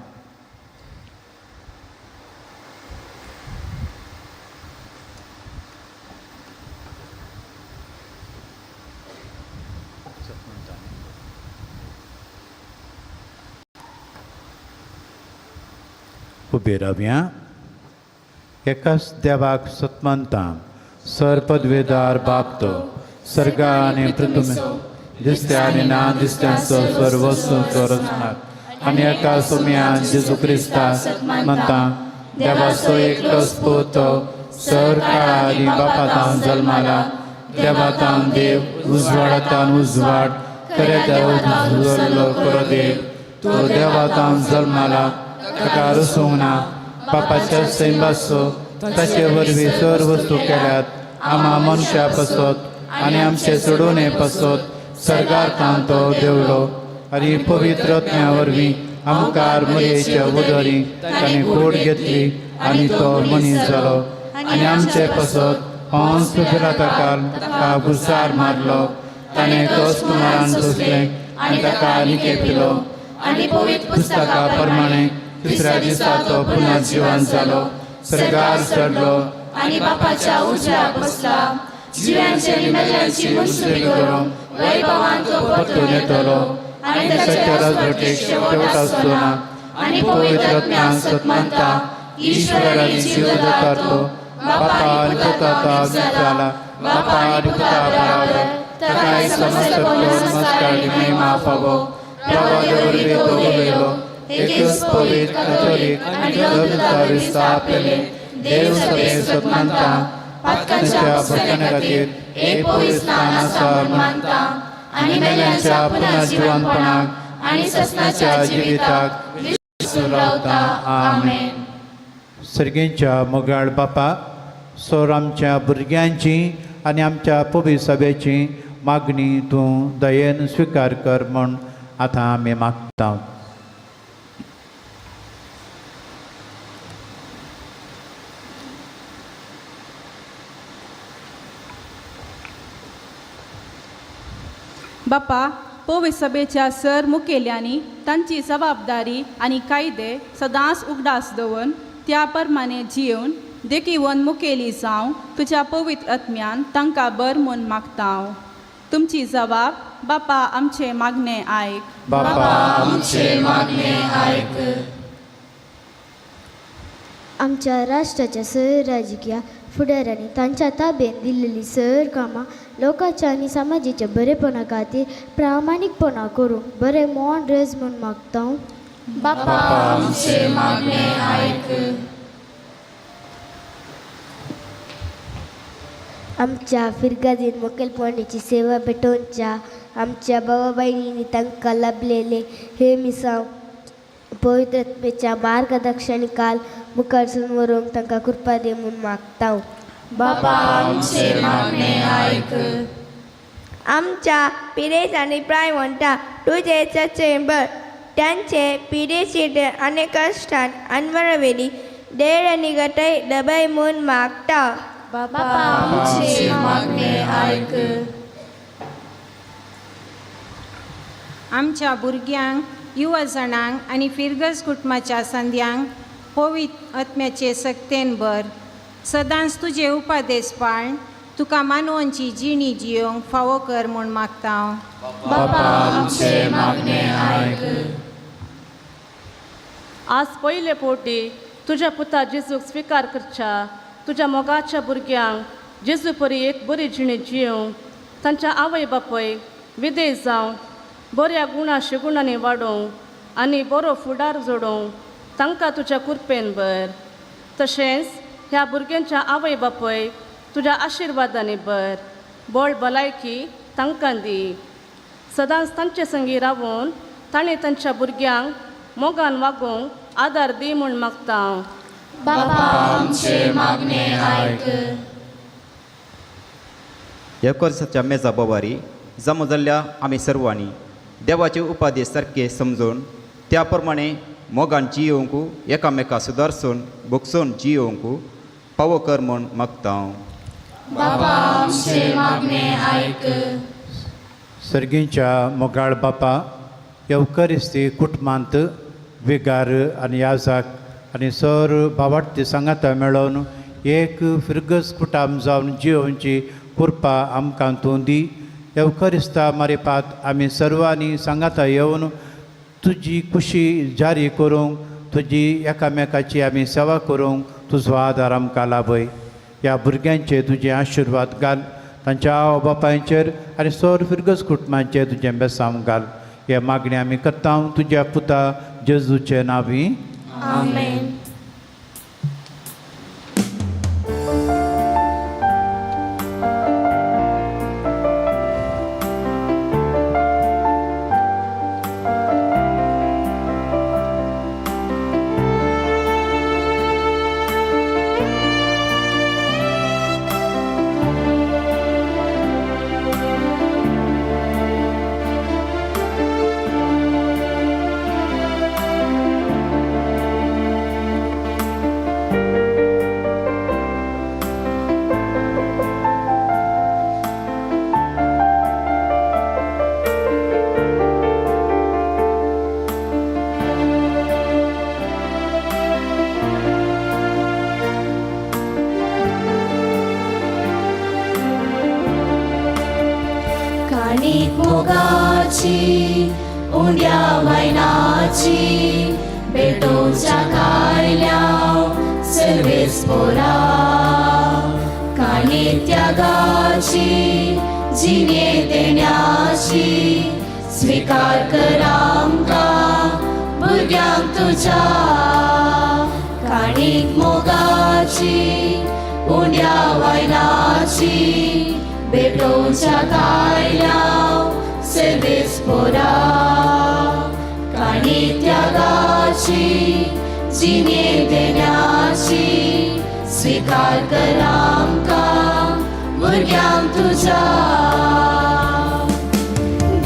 उबे रावया. एकाच देवाक सतमानता, सर पदवेदार बाप तो सर्गा आनी पृथ्वी दिसत्या आनी ना दिसत्यांचो सर्वस्व रचनार आनी एका सोम्या जेजू क्रिस्ता मानता देवाचो एकलोच पूत तो सर काळा आनी बापातान जल्माला, देवातान देव, उजवाडातान उजवाड, खरे देव उजवल्लो खरो देव, तो देवातान जल्माला, ताका रसूंक ना, बापाच्या सैमाचो ताचे वरवीं सर वस्तू केल्यात, आमा मनशा पासत आनी आमचे सोडोवणे पासत सरकार तो देवलो आनी पवित्र आत्म्या वरवीं आमकार मरयेच्या उदरी ताणें कोड घेतली आनी तो मनीस जालो आनी आमचे पासत हंस पिलाताकाल ताका गुसार मारलो, ताणें तोच कुमारान सोंसलें आनी ताका निकेपिलो आनी पवित्र पुस्तका प्रमाणे तिसऱ्या दिसा तो पुनः जिवन जालो, सरकार चडलो आनी बापाच्या उजव्याक बसला, जिव्यांची आनी मेल्ल्यांची मुनसुबी करूंक वैभवान तो परतून येतलो आनी ताच्या ताच्या राजवटीक राजवटीक शेवट आसचो ना. आनी पवित्र आत्म्यान सतमानता ईश्वरानी जीव दातार तो बापा आनी पुता जाला, बापा आनी पुता बराबर ताका समस्त नमस्कार आनी महिमा फावो. प्रवाद वरवीं तो उलयलो, एकच पवित्र कॅथोलीक आनी धर्मदारी स्थापले देव सभे सतमानता पातकांच्या भटकण्या खातीर एक पवित्र स्थान आसा म्हूण मानता आनी मेल्ल्यांच्या पुनर्जिवनपणाक आनी ससनाच्या जिविताक विश्वास रावता. आमेन. सर्गेंच्या मोगाळ बापा, सोर आमच्या भुरग्यांची आनी आमच्या पवित्र सभेची मागणी तूं दयेन स्विकार कर म्हूण आतां आमी मागता. बापा, पवित्र सभेच्या सर मुखेल्यांनी तांची जबाबदारी आनी कायदे सदांच उगडास दवरून त्या प्रमाणे जिवन देखीवन मुखेली जावं तुज्या पवित्र आत्म्यान तांकां बर म्हूण मागता हांव. तुमची जबाब बापा आमचे मागणे आयक. बापा आमचे मागणे आयक. आमच्या राष्ट्राच्या सर राजकीय फुडाऱ्यांनी तांच्या ताब्यात दिल्लेली सर कामां लोकांच्या आनी समाजाच्या बरेपणा खातीर प्रामाणीकपणा करूंक बरें मोन रेज म्हूण मागता. बापा आमचे मागणे आयक. आमच्या फिर्गादीन मुखेलपणाची सेवा भेटोवच्या आमच्या भावा भयणींनी तांकां लाभलेले हे मिसांव पवित्र आत्मेच्या मार्गदर्शनाखाल मुखार सरून व्हरूंक तांकां कृपा दी म्हूण मागता. बापा आमचे मागणे आयक. आमच्या पिरेज आनी प्राय म्हणटा तुजे चेंबर त्यांचे पिरेशीट आनी कश्टान अनवरवेली देड आनी गटय दबाय म्हूण मागता. बापा आमचे मागणे आयक. आमच्या भुरग्यांक, युवजणांक आनी फिरगज कुटुंबाच्या संद्यांक पवित्र आत्म्याचे सक्तेन भर. सदांच तुजे उपादेस पाळन तुका मानवांची जिणी जियोंक फावो कर म्हूण मागता हांव. बापा आमचे मागणे आयक. आज पयले पोटी तुज्या पुता जेजूक स्विकार करच्या तुज्या मोगाच्या भुरग्यांक जेजू परी एक बरी जिणी जियोंक तांच्या आवय बापूय विदेश जावं बऱ्या गुणा शिगुणांनी वाडोवंक आनी बरो फुडार जोडूंक तांकां तुज्या कृपेन भर. तशेंच ह्या भुरग्यांच्या आवय बापूय तुज्या आशिर्वादांनी भर. बळ भलायकी तांकां दी. सदांच तांचे संगी रावून ताणें तांच्या भुरग्यांक मोगान वागोवंक आदार दी म्हूण मागता हांव. बापा आमचे मागणे आयक. येवकोरसाच्या मेजा बोवारी जमा जाल्ल्या आमी सर्वांनी देवाचे उपाधी सारके समजून त्या प्रमाणे मोगान जियोवंक एकामेका सुदारसून भोगसून जियोवंक पावो कर म्हूण मागता हांव. बापा आमचे मागणे आयक. सर्गींच्या मोगाळ बापा, येवकरिस्ती कुटुंबांत विगार आनी याजाक आनी सर भावार्थी सांगाता मेळोवन एक फिरगस कुटाम जावन जियोवची कृपा आमकां तूं दी. येवकरिस्ता मारिपात आमी सर्वांनी सांगाता येवन तुजी खुशी जारी करूंक, तुजी एकामेकाची आमी सेवा करूंक तुजो आदार आमकां लाभय. ह्या भुरग्यांचे तुजे आशिर्वाद घाल, तांच्या आवय बापायचेर आनी सर फिरगस कुटुंबांचेर तुजें बेसांव घाल. हे मागणी आमी करता तुज्या पुता जेजूचे नांवी. आमेन. काणीक मोगाची उंड्या वायनाची भेटोवच्या कायल्या सर्वेस पोरा. काणी त्यागाची जिणे देण्याची स्वीकार कर आमकां भुरग्यांक तुज्या. काणीक मोगाची उंड्या वायनाची भेटोवच्या कायल्या सर्वेस पोरा. काणी त्यागाची जिणे देण्याची स्वीकार कर आमकां भुरग्यांक तुज्या.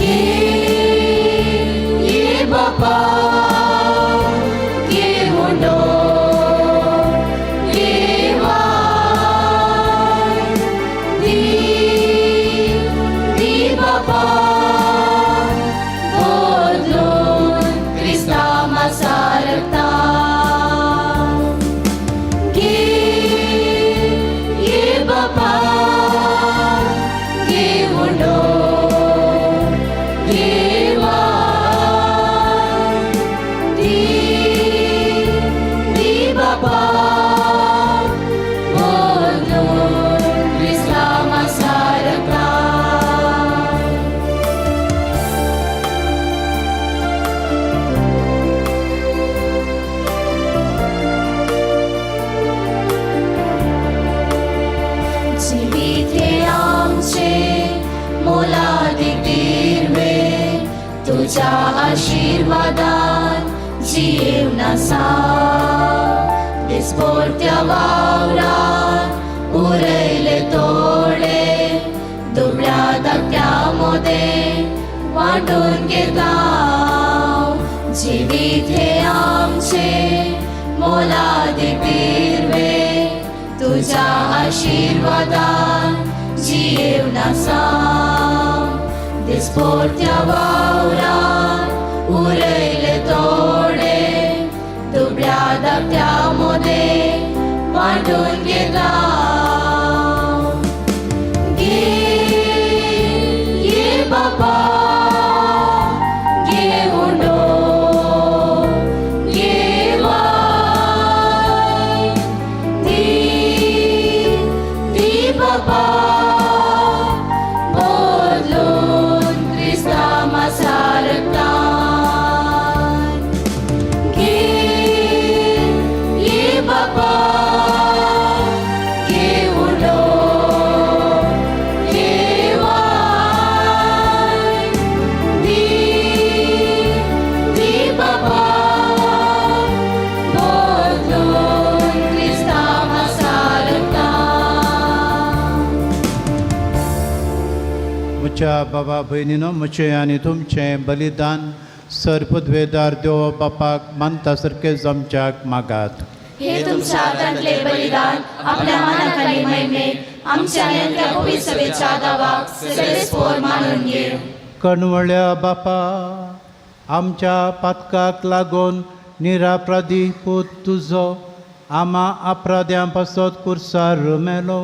गे ये बापा गे हुंडो गे वाय दी दी बापा बदलून क्रिस्तांवा सारता. गे ये बापा गे हुंडो गे वाय दी दी बापा बदलून क्रिस्तांवा सारता. जिवीत हे आमचे मोलादीक दिर्वे तुज्या आशिर्वादान जियेवन आसा. दिसपोरत्या वावरान उरयले तोडे दुबळ्या धाकट्या मोदें वांटून घेता. जिवीत हे आमचे मोलादीक दिर्वे तुज्या आशिर्वादान जियेवन आसा. दिसपोरत्या वावरान उरयले तोडे दुबळ्या धाकट्या मोदें वांटून घेता. गे ये बापा गे हुंडो गे वाय दी दी बापा बदलून क्रिस्तांवा सारता. म्हज्या बाबा भयणीनो, म्हजें आनी तुमचें बलिदान सर पदवेदार देव बापाक मानता सारकें जमच्याक मागात. हे तुमच्या हातांतले बलिदान आपल्या मनाक आनी महिमेक आमच्या आनी त्या पवित्र सभेच्या दावाक सगळे मानून घे. कणवळ्या बापा, आमच्या पातकाक लागून निरापराधी पूत तुजो आमा अपराध्यां पासत कुर्सार मेलो,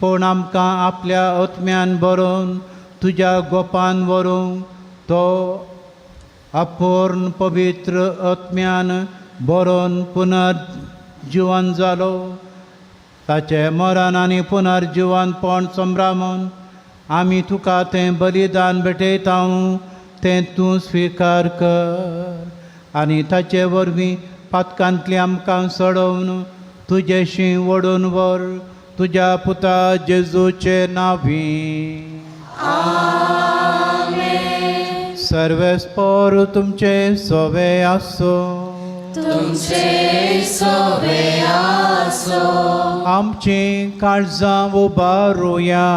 पूण आमकां आपल्या आत्म्यान बरोवन तुज्या गोपान व्हरूंक तो अपूर्ण पवित्र आत्म्यान बरोवन पुनर्जिवन जालो. ताचें मरण आनी पुनर्जिवनपण संभ्रामून आमी तुका तें बलिदान भेटयता तें तूं स्विकार कर आनी ताचे वरवीं पातकांतली आमकां सोडोवन तुजेशी ओडून व्हर तुज्या पुता जेजूचे नांवी. सर्वेस्पोर तुमचे सोवे आसूं. तुमचे सोवे आसो. आमची काळजां उबारुया.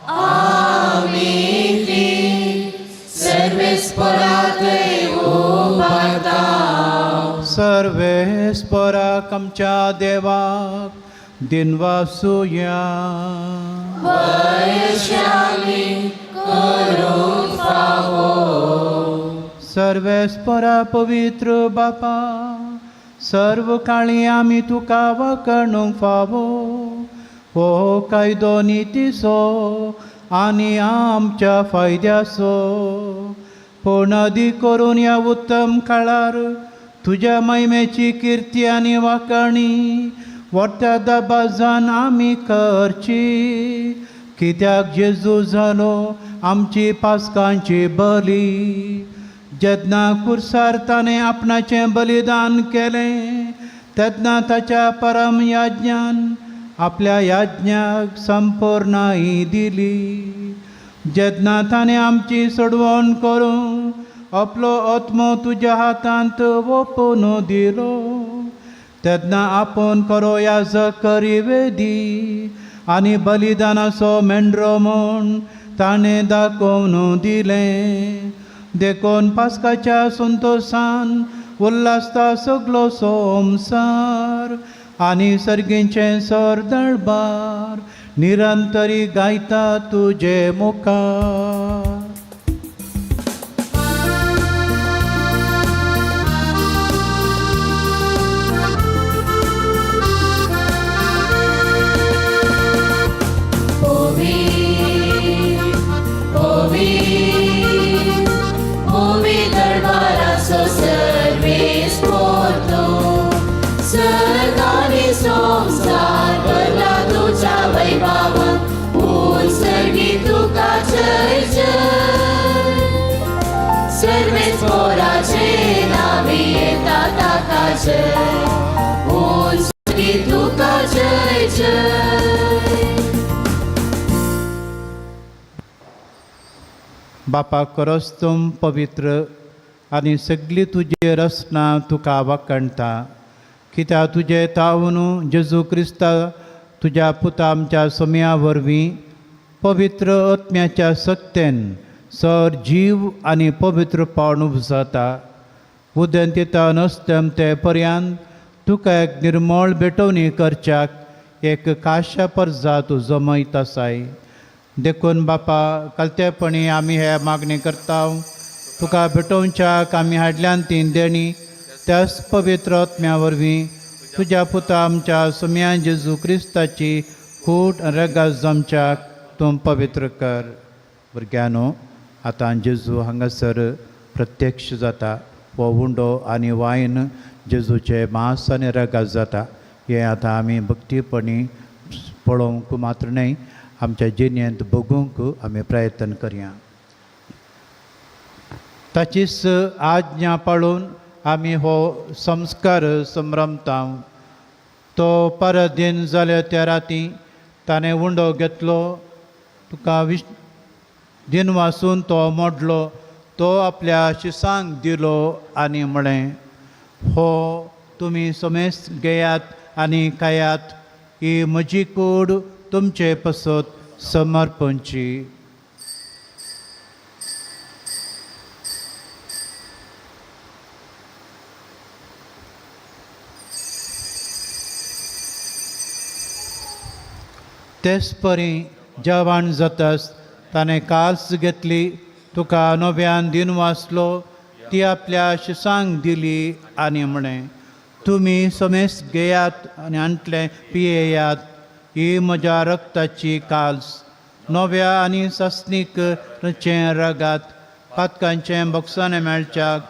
आमी ती सर्वेस्पराक उबारता. सर्वेस्पराक आमच्या देवाक दिनवासुया. वैशाली करूंक फावो. सर्वेस्परा पवित्र बापा, सर्व काळी आमी तुका वखणूंक फावो. हो कायदो नितीचो आनी आमच्या फायद्याचो, पूण अदीक करून ह्या उत्तम काळार तुज्या महिमेची किर्ती आनी वाखाणी व्हडत्या दबाजान आमी करची. कित्याक जेजू जालो आमची पासकांची बली. जेन्ना कुर्सार ताणें आपणाचें बलिदान केलें तेन्ना ताच्या परम याज्ञान आपल्या याज्ञाक संपूर्णाय दिली. जेन्ना ताणें आमची सोडवण करूंक आपलो आत्मो तुज्या हातांत ओपून दिलो तेन्ना आपूण खरो याजक करी वेदी आनी बलिदानाचो मेंढरो म्हूण ताणें दाखोवन दिलें. देखून पास्काच्या संतोशान उल्हासता सगलो संवसार आनी सर्गींचें सर दळबार निरंतरी गायता तुजे मुखार. बापा खरोच तूं पवित्र आनी सगली तुजी रचना तुका वाखाणटा. कित्याक तुजे तावन जेजू क्रिस्ता तुज्या पुता आमच्या सोम्या वरवीं पवित्र आत्म्याच्या सक्तेन सर जीव आनी पवित्रपण उपजाता. उदेंतिता नसतम ते पर्यंत तुका एक निर्मळ भेटवणी करच्याक एक काश्या परजा तूं जमयत आसाय. देखून बापा कलतेपणी आमी हे मागणी करता, तुका भेटोवच्याक आमी हाडल्यान तीन देणी त्याच पवित्र आत्म्या वरवीं तुज्या पुता आमच्या सुम्या जेजू क्रिस्ताची कूट रगास जमच्याक तूं पवित्र कर. भुरग्यांनो, आतां जेजू हांगासर प्रत्यक्ष जाता. हो उंडो आनी वायन जेजूचे मांस आनी रगास जाता. हें आतां आमी भक्तीपणी पळोवंक मात्र न्हय, आमच्या जिणेंत भोगूंक आमी प्रयत्न करया. ताचीच आज्ञा पाळून आमी हो संस्कार संभ्रमता. तो परत दिन जाल्या त्या राती ताणें उंडो घेतलो, तुका विश दिन वासून तो मोडलो, तो आपल्या शिसांक दिलो आनी म्हळें, हो तुमी समेस्त घेयात आनी खायात, ही म्हजी कूड तुमचे पसत समर्पणची. तेच परी जेवण जातास ताणें कास घेतली, तुका नव्यान दिन वाचलो, ती आपल्या शिसांक दिली आनी म्हळें, तुमी समेस्त घेयात आनी हांतलें पियेयात, ही म्हज्या रक्ताची काल्स, नव्या आनी सासणीक चें रगात, पातकांचें बक्षाणें मेळच्याक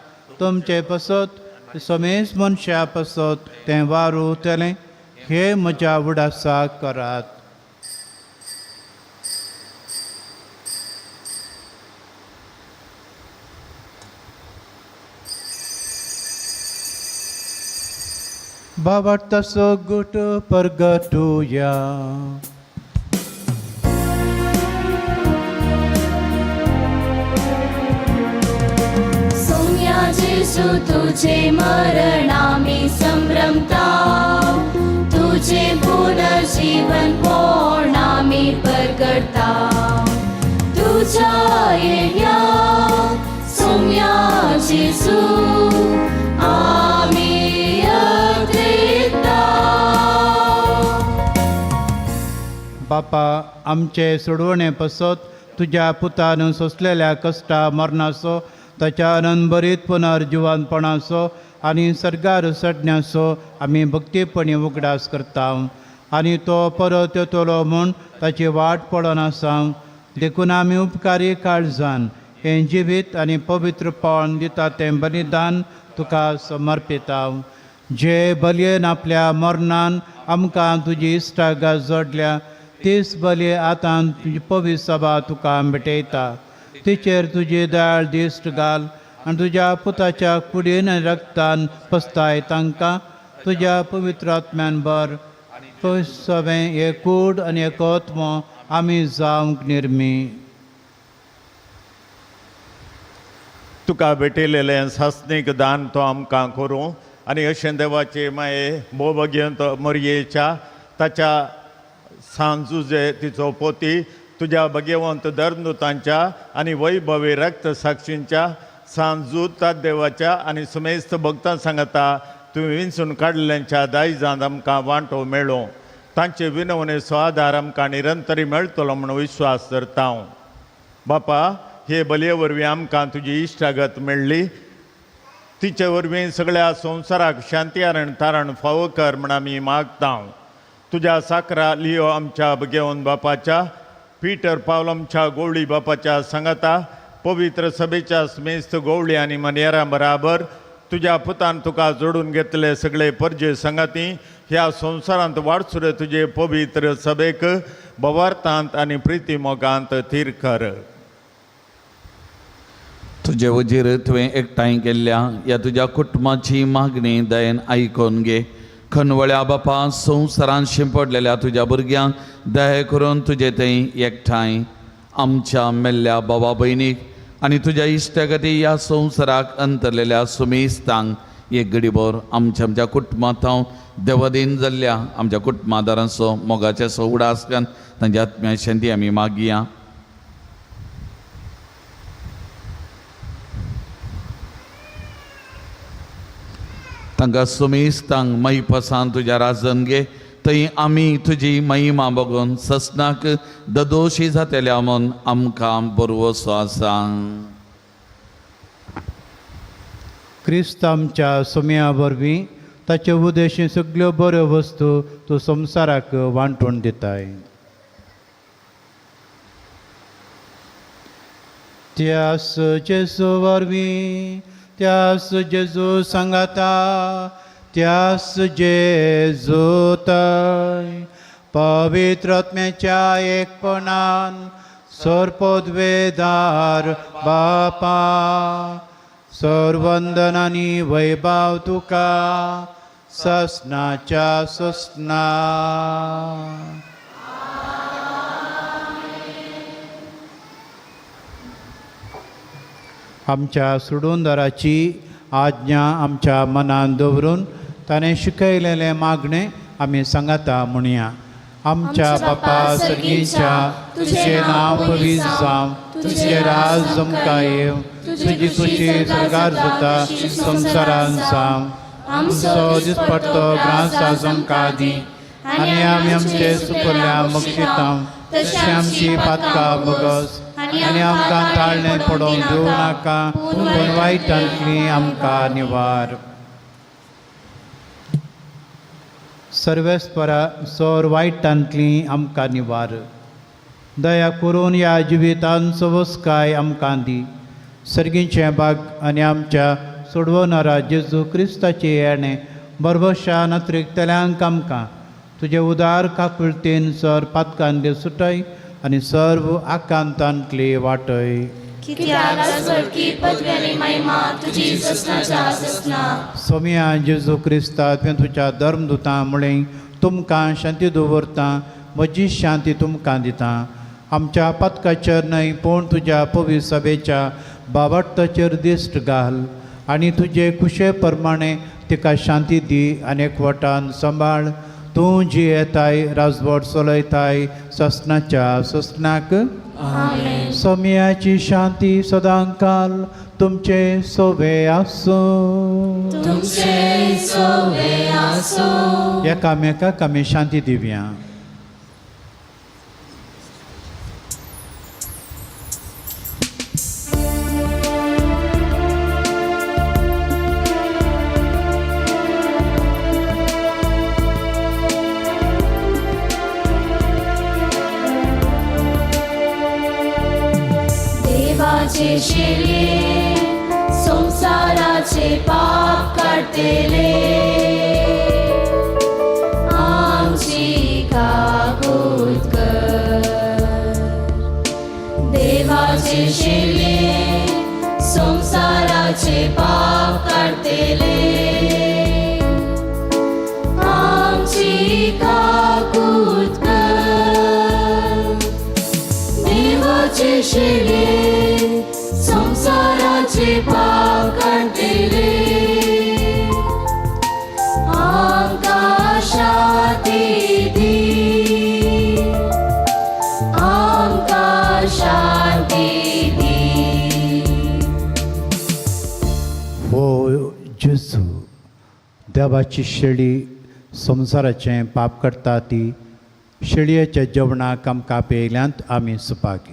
तुमचे पसत समेस्त मनशां पसत तें वारुतलें, हे म्हज्या उडासाक करात. भावार्थाचो गुट परगटुया. सोम्या जेजू तुझे मरण आमी संभ्रमता, तुझे पुनर्जीवन पोण आमी परगटता. तुझ्या येण्या सोम्या जेजू आमी अद्रिता. बापा, आमचे सोडवणे पसत तुज्या पुतान सोंसलेल्या कश्टा मरणाचो, ताच्या अनंतभरीत पुनर्जिवनपणाचो आनी सर्गार चडण्याचो आमी भक्तीपणी उगडास करता आनी तो परत येतलो म्हूण ताची वाट पळोवन आसा. देखून आमी उपकारी काळजान हें जिवीत आनी पवित्रपण दिता तें बलिदान तुका समर्पिता. जे बलयेन आपल्या मरणान आमकां तुजी इश्टागत जोडल्या, तीच बलये आतां तुजी पवित्र सभा तुका भेटयता. तिचेर तुजी दयाळ दिश्ट घाल आनी तुज्या पुताच्या कुडीन आनी रक्तान पसताय तांकां तुज्या पवित्र आत्म्यान भर. सवें एक कूड आनी एक आत्मो आमी जावंक निर्मी. तुका भेटयलेलें सासणीक दान तो आमकां करूं आनी अशें देवाचे माये भोवभग्यंत मोरयेच्या ताच्या सांजुजे तिचो पोती तुज्या भगेवंत धर्मदूतांच्या आनी वैभवी रक्त साक्षींच्या सांजूता देवाच्या आनी सुमेस्त भक्तां सांगता तुवें विंचून काडल्ल्यांच्या दायजांत आमकां वांटो मेळो. तांचे विनवणेचो आदार आमकां निरंतरी मेळटलो म्हूण विश्वास धरता हांव. बापा, हे बलये वरवीं आमकां तुजी इश्टागत मेळ्ळी, तिचे वरवीं सगळ्या संवसाराक शांती आनी तारण फावो कर म्हूण आमी मागता. तुज्या साकरा लियो आमच्या भगेवन बापाच्या, पीटर पावल आमच्या गोवळी बापाच्या सांगाता, पवित्र सभेच्या स्मेस्त गोवळी आनी मनेरा बराबर तुज्या पुतान तुका जोडून घेतले सगळे परजे सांगाती ह्या संवसारांत वाडसुरे तुजे पवित्र सभेक बवार्थांत आनी प्रिती मोगांत थीर कर. तुजे वजीर तुवें एकठांय केल्ल्या ह्या तुज्या कुटुंबाची मागणी दयेन आयकून घे. खनवळ्या बापा, संवसारांत शिंपडलेल्या तुज्या भुरग्यांक दया करून तुजे थंय एकठांय आमच्या मेल्ल्या बाबा भयणीक आनी तुज्या इश्टागती ह्या संवसाराक अंतरलेल्या सुमेस्तांक एक गडीभर आमच्या आमच्या कुटुंबांत हांव देवदीन जाल्ल्या आमच्या कुटुंबादारांचो मोगाचे उडास करून तांच्या आत्म्या शांती आमी मागया. तांकां सुमेस्तांक महिपसान तुज्या राजन घे, थंय आमी तुजी महिमा बगून ससनाक ददोशी जातल्या म्हूण आमकां बरवसो आसा. क्रिस्त आमच्या सोम्या वरवीं ताचे उदेशी सगल्यो बऱ्यो वस्तू तूं संवसाराक वांटून दिताय. त्यास जेजू वरवीं, त्यास जेजू सांगाता, त्यास जेजू तय पवित्र आत्म्याच्या एकपणान सर्पोद्वेदार बापा, सर्वंदन आनी वैभव तुका ससनाच्या ससना. आमच्या सोडूनदाराची आज्ञा आमच्या मनान दवरून ताणें शिकयलेलें मागणें आमी सांगाता म्हणया. आमच्या बापा सर्गीच्या, तुजें नांव पवित्र जावं, तुजें राज जमकां येवं, तुजी खुशी सर्गार जाता संवसारान जावं. आमचो दिसपट्टो ग्रास आज आमकां दी आनी आमी आमचे सुकल्या बक्षिता तशी आमची पातकां भोगस आनी आमकां ताळणें पडोवंक दिवं नाका पूण वायटांतली आमकां निवार. सर्वेस्परा सोर वायटांतली आमकां निवार. दया करून ह्या जिवितान सवस्काय आमकां दी. सर्गीचें भाग आनी आमच्या सोडवणारा जेजू क्रिस्ताचे येणें बरबशा नत्रिकतल्यांक आमकां तुजे उदार काकुळतेन सर पातकांतले सुटय आनी सर्व आकांतांतली वाटय. सोम्या जेजू क्रिस्ता तुवें तुज्या धर्मदुतां म्हळें तुमकां शांती दवरता, म्हजी शांती तुमकां दिता. आमच्या पातकाचेर न्हय पूण तुज्या पवित्र सभेच्या बाबडताचेर दिश्ट घाल आनी तुजे कुशे प्रमाणे तिका शांती दी आनी एकवटान सांबाळ. तूं जी येताय राजवट चलयताय ससनाच्या ससनाक. सोम्याची शांती सदांकाल तुमचे सोवे आसूं. एकामेकाक आमी शांती दिवया. देवाचे संसाराचे पाप काडटले आमची काकूत कर. देवाचे शेले संसाराचे पाप काडटले आमची काकूत कर. देवाचे शेले संसाराचे पाप काडटले आमकां शांती दी, आमकां शांती दी. हो जेजू देवाची शेळी संवसाराचें पाप करता ती शेळयेच्या जेवणाक आमकां पेयल्यांत आमी सुपाकी.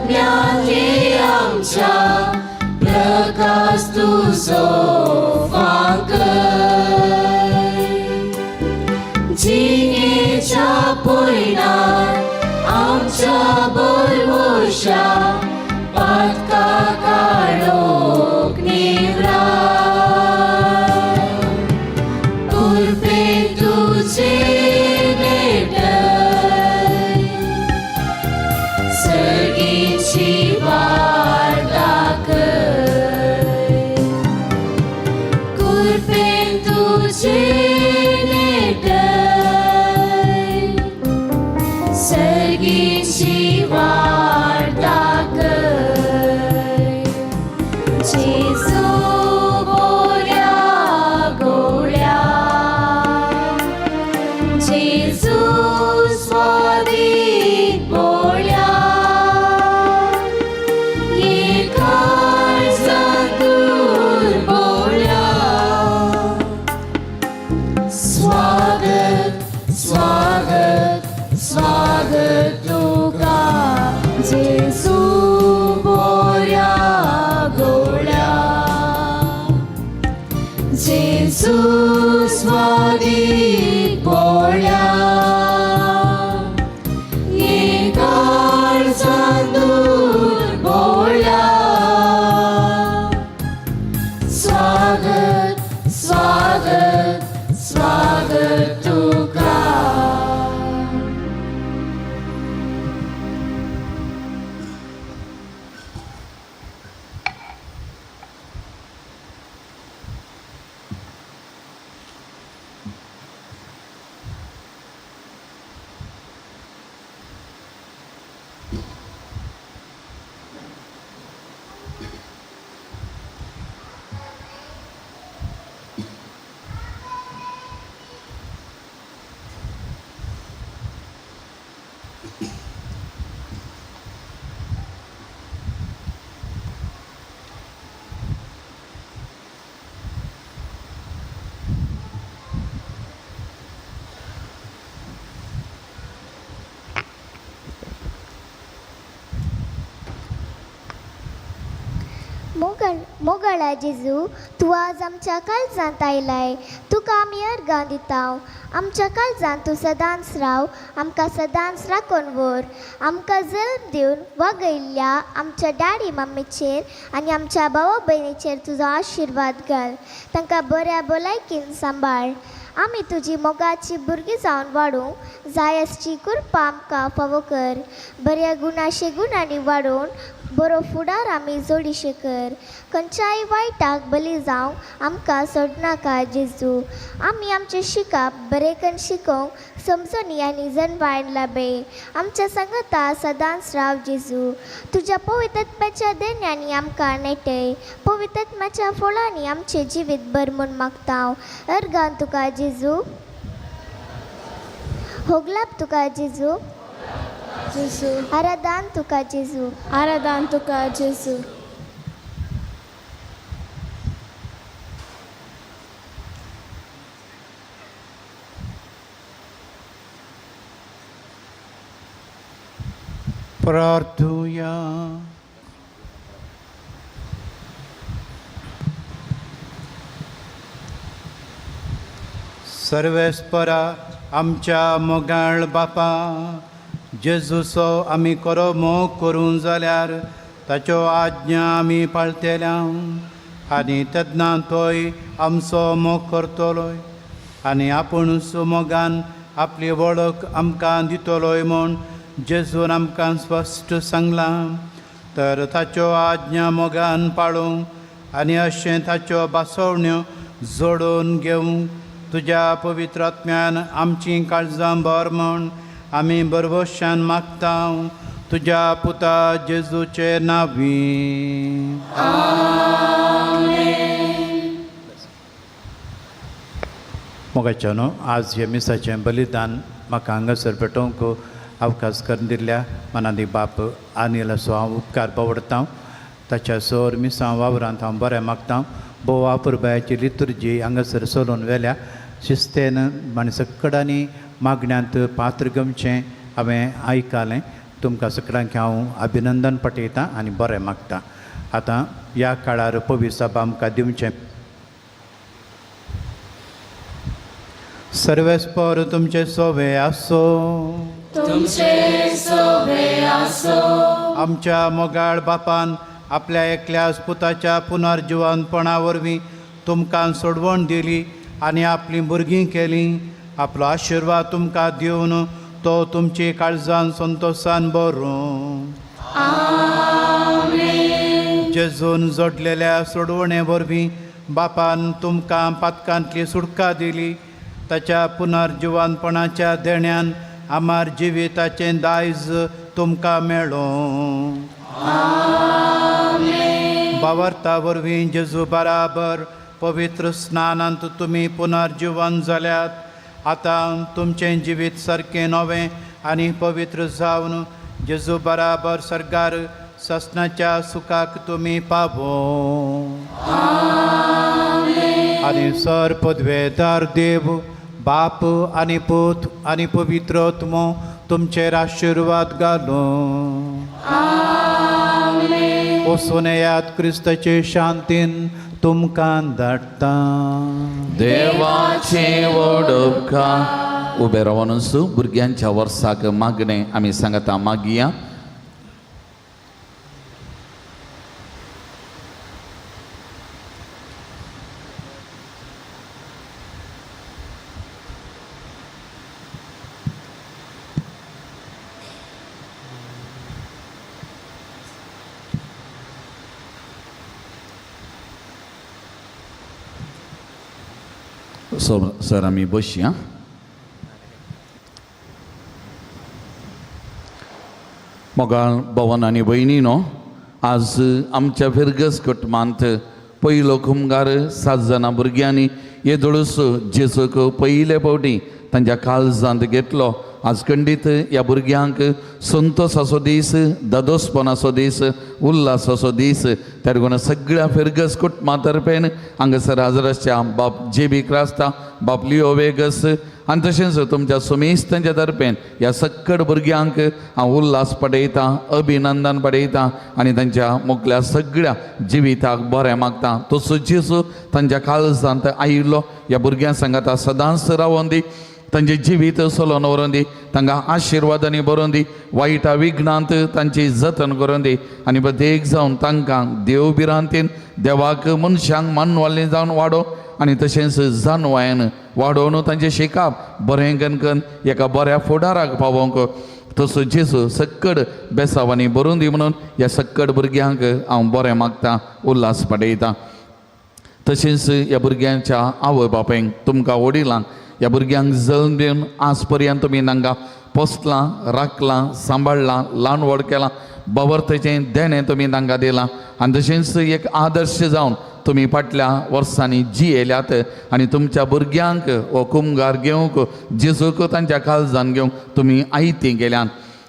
आत्म्याचे आमच्या प्रकाश तुजो फांकय जिणेच्या पयणान आमच्या बरवशा पातका काळोख निवराय कुरपे तुजे भेटय सर्गीची वाट दाखय कुरपे तुजे नेटय सर्गीची वाट दाखय जेजू बोऱ्या गोळ्या जेजू स्वादीक बोळ्या एकाळ बोळ्या स्वागत स्वागत स्वागत तुका जेजू बोऱ्या गोळ्या जेजू स्वादीक बोळ्या एकाळ बोळ्या स्वागत स्वागत स्वागत तुका. मोगळ मोगळा जेजू, तूं आज आमच्या काळजांत आयलाय. तुका आमी अर्गां दिता. आमच्या काळजांत तूं सदांच राव, आमकां सदांच राखून व्हर. आमकां जल्म दिवन वागयल्ल्या आमच्या डॅडी मम्मीचेर आनी आमच्या भावा भयणीचेर तुजो आशिर्वाद घाल. तांकां बऱ्या भलायकेन सांबाळ. आमी तुजी मोगाची भुरगीं जावन वाडूंक जाय आसची कृपा आमकां फावो कर. बऱ्या गुणाशे गुणांनी वाडोवन बरो फुडार आमी जोडीशे कर. खंयच्याय वायटाक बली जावंक आमकां सोडनाका जेजू. आमी आमचें शिकप बरें करून शिकोवंक समजणी आनी जनवायन लाभय. आमच्या सांगाता सदांच राव जेजू. तुज्या पवित्रत्म्याच्या देण्यांनी आमकां नेटय. पवित्रत्म्याच्या फळांनी आमचें जिवीत भर म्हूण मागता. अर्गान तुका जेजू. होगलाप तुका जेजू. जेजू. आराधान तुका जेजू. आराधान तुका जेजू. प्रार्थुया. सर्वेस्परा आमच्या मोगाळ बापा, जेजूचो आमी खरो मोग करूंक जाल्यार ताच्यो आज्ञा आमी पाळटेल्या आनी तेन्ना तोय आमचो मोग करतलोय आनी आपूण मोगान आपली वळख आमकां दितलोय म्हूण जेजून आमकां स्पश्ट सांगलां. तर ताच्यो आज्ञा मोगान पाळूंक आनी अशें ताच्यो भासवण्यो जोडून घेवंक तुज्या पवित्र आत्म्यान आमचीं काळजां भर म्हूण आमी बरवशान मागता, तुज्या पुता जेजूचे नांवी. मोगाच्या न्हू, आज हे मिसाचें बलिदान म्हाका हांगासर पेटोवंक अवकाश करून दिल्ल्या मनादी बाप आनिलाचो हांव उपकार पवडता. ताच्या सोर मिसां वावरांत हांव बरें मागता. भोव आपुरबायाची लितुर्जी हांगासर चलोवन व्हेल्या. शिस्तेन आनी सकडांनी मागण्यांत पात्र गमचें हांवें आयकलें. तुमकां सगळ्यांक हांव अभिनंदन पटयतां आनी बरें मागता. आतां ह्या काळार पवित्र सभा आमकां दिवचें. सर्वेस्पर तुमचे सोवे आसो. तुमचे सोवे आसो. आमच्या मोगाळ बापान आपल्या एकल्याच पुताच्या पुनर्जिवनपणा वरवीं तुमकां सोडवण दिली आनी आपलीं भुरगीं केलीं. आपलो आशिर्वाद तुमकां दिवन तो तुमची काळजान संतोशान भरूं. जेजून जोडलेल्या सोडवणे वरवीं बापान तुमकां पातकांतली सुटका दिली. ताच्या पुनर्जिवनपणाच्या देण्यान आमार जिविताचें दायज तुमकां मेळों. बावर्ता वरवीं जेजू बराबर पवित्र स्नानांत तुमी पुनर्जिवन जाल्यात. आतां तुमचें जिवीत सारकें नवें आनी पवित्र जावन जेजू बराबर सर्गार ससनाच्या सुखाक तुमी पावो. आनी सर पदवेदार देव बाप आनी पूत आनी पवित्र आत्मो तुमचेर आशिर्वाद घालूं. वचून येयात क्रिस्ताचे शांतीन तुमकां धाडटा. देवाचे वडोबका. उबे रावनूच भुरग्यांच्या वर्साक मागणें आमी सांगता मागया. सर आमी बसया. मोगाळ भवन आनी भयणीनो, आज आमच्या फिरगस कुटुंबांत पयलो खुमगार 7 जाणां भुरग्यांनी येदोळूस जेजूक पयले फावटी तांच्या काळजांत घेतलो. आज खंडीत ह्या भुरग्यांक संतोसाचो दीस, दादोसपणाचो दीस, उल्हासाचो दीस. त्या लागून सगळ्या फिरगस कुटुंबा तर्फेन हांगासर हाजर आसच्या बाप जे बी क्रास्ता, बाप लिओ वेगस आनी तशेंच तुमच्या सुमेस्तांच्या तर्फेन ह्या सक्कड भुरग्यांक हांव उल्हास पडयतां, अभिनंदन पडयतां आनी तांच्या मुखल्या सगळ्या जिविताक बरें मागता. तसो जेजू तांच्या काळजांत आयिल्लो ह्या भुरग्यां सांगाता सदांच रावोन दी, तांचें जिवीत चलोवन व्हरोन दी, तांकां आशिर्वादांनी भरोवन दी, वायटा विघ्नांत तांची जतन करून दी आनी प्रत्येक जावन तांकां देव भिरांतीन देवाक मनशांक मानवाली जावन वाडो आनी तशेंच जानवायन वाडोवन तांचें शिकप बरें कनकन एका बऱ्या फुडाराक पावोवंक तसो जेजू सक्कड बेसावांनी भरून दी म्हणून ह्या सक्कड भुरग्यांक हांव बरें मागता, उल्हास पडयतां. तशेंच ह्या भुरग्यांच्या आवय बापायक, तुमकां वडिलांक, ह्या भुरग्यांक जल्म दिवन आज पर्यंत तुमी तांकां पोसलां, राखलां, सांबाळ्ळां, ल्हान व्हड केलां, बवर्तेचें देणें तुमी तांकां दिलां आनी तशेंच एक आदर्श जावन तुमी फाटल्या वर्सांनी जियेल्यात आनी तुमच्या भुरग्यांक हो कुमगार घेवंक जेजूक तांच्या काळजान घेवंक तुमी आयतीं केल्यात.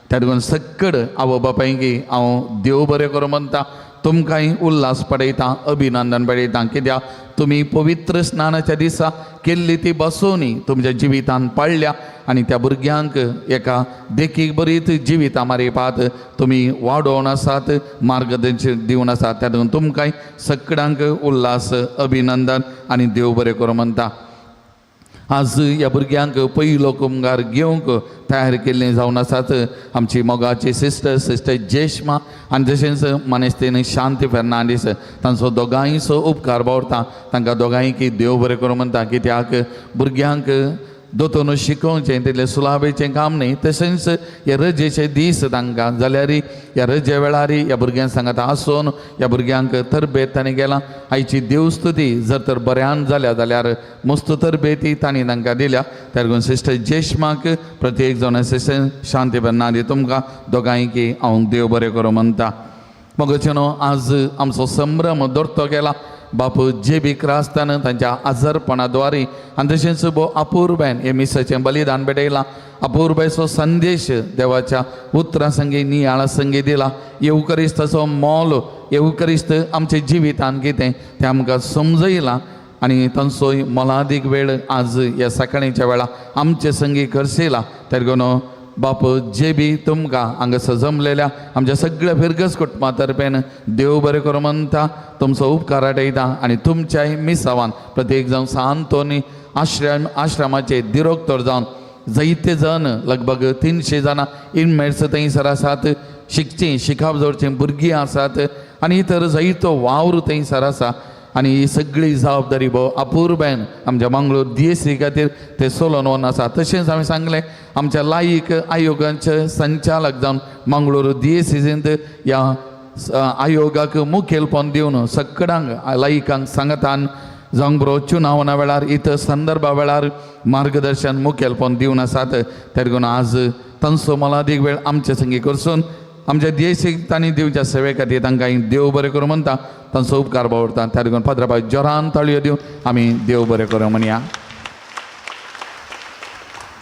त्या लागून सक्कड आवय बापायकी हांव देव बरें करूं म्हणटा, तुमकांय उल्हास पडयता, अभिनंदन पडयता. कित्याक तुमी पवित्र स्नानाच्या दिसा केल्ली ती बसोवणी तुमच्या जिवितान पाळ्ळ्या आनी त्या भुरग्यांक एका देखीक बरीत जिविता मारिपात तुमी वाडोवन आसात, मार्गदर्शन दिवन आसात. त्या लागून तुमकांय सगळ्यांक उल्हास, अभिनंदन आनी देव बरें करूं म्हणटा. आज ह्या भुरग्यांक पयलो कुमगार घेवंक तयार केल्ली जावन आसात आमची मोगाची सिस्टर, सिस्टर जेश्मा आनी तशेंच मानेस्तीन शांती फेर्नांडीस. तांचो दोगांयचो उपकार बावरता, तांकां दोगांयकी देव बरें करूं म्हणटा. कित्याक भुरग्यांक दोतोन शिकोवचें तितलें सुलाबेचें काम न्ही, तशेंच ह्या रजेचे दीस तांकां जाल्यार ह्या रजे वेळार ह्या भुरग्यांक सांगाता आसून ह्या भुरग्यांक तरबेत तांणी गेला. आयची देवस्तुती जर तर बऱ्यान जाल्या जाल्यार मस्त तरबेती तांणी तांकां दिल्या. त्या लागून सिस्टर जेश्माक प्रत्येक जाण सिस्टर शांती फेर्नांदी तुमकां दोगांयकी हांव देव बरें करूं म्हणटा. मगोचे न्हू आज आमचो संभ्रम दोरतो गेला बापू जे बी क्रास्तान तांच्या आजारपणा द्वारे आनी तशेंच भोव अपुरबायन हे मिसाचें बलिदान भेटयलां. अपुरबायचो संदेश देवाच्या उतरां संगी नियाळा संगी दिला. येवकरिस्ताचो मोल, येवकरिस्त आमच्या जिवितान कितें तें आमकां समजयलां आनी तांचोय मोलादीक वेळ आज ह्या सकाळीच्या वेळा आमचे संगी खर्शेला. त्या लागून बाप जे बी तुमकां हांगासर जमलेल्या आमच्या सगळ्या फिरगस कुटुंबा तर्फेन देव बरें करूं म्हणटा, तुमचो उपकार आटयता आनी तुमच्याय मिसावान प्रत्येक जावन सांतोनी आश्रमाचे दिरोक्तर जावन जायते जण लगभग 300 जाणां इनमेट्स थंयसर आसात, शिकचीं शिकाप जवळचीं भुरगीं आसात आनी इतर जायतो वावर थंयसर आसा आनी ही सगळी जबाबदारी भोव अपुरबायेन आमच्या मंगळूर DSC खातीर ते सोलोन वोन आसा. तशेंच हांवें सांगलें आमच्या लायक आयोगाचे संचालक जावन मंगळूर DSCंत ह्या आयोगाक मुखेलपण दिवन सगळ्यांक लायकांक सांगतान जावंक बरो चुनावना वेळार इतर संदर्भा वेळार मार्गदर्शन मुखेलपण दिवन आसात. त्या देखून आज तांचो मोलादीक वेळ आमचे संगी करसून आमच्या देशीक तांणी दिवच्या सेवे खातीर तांकां देव बरें करूं म्हणटा, तांचो उपकार बावडटा. त्या देखून पाद्रा जोरान ताळयो दिवन आमी देव बरें करूं म्हणया.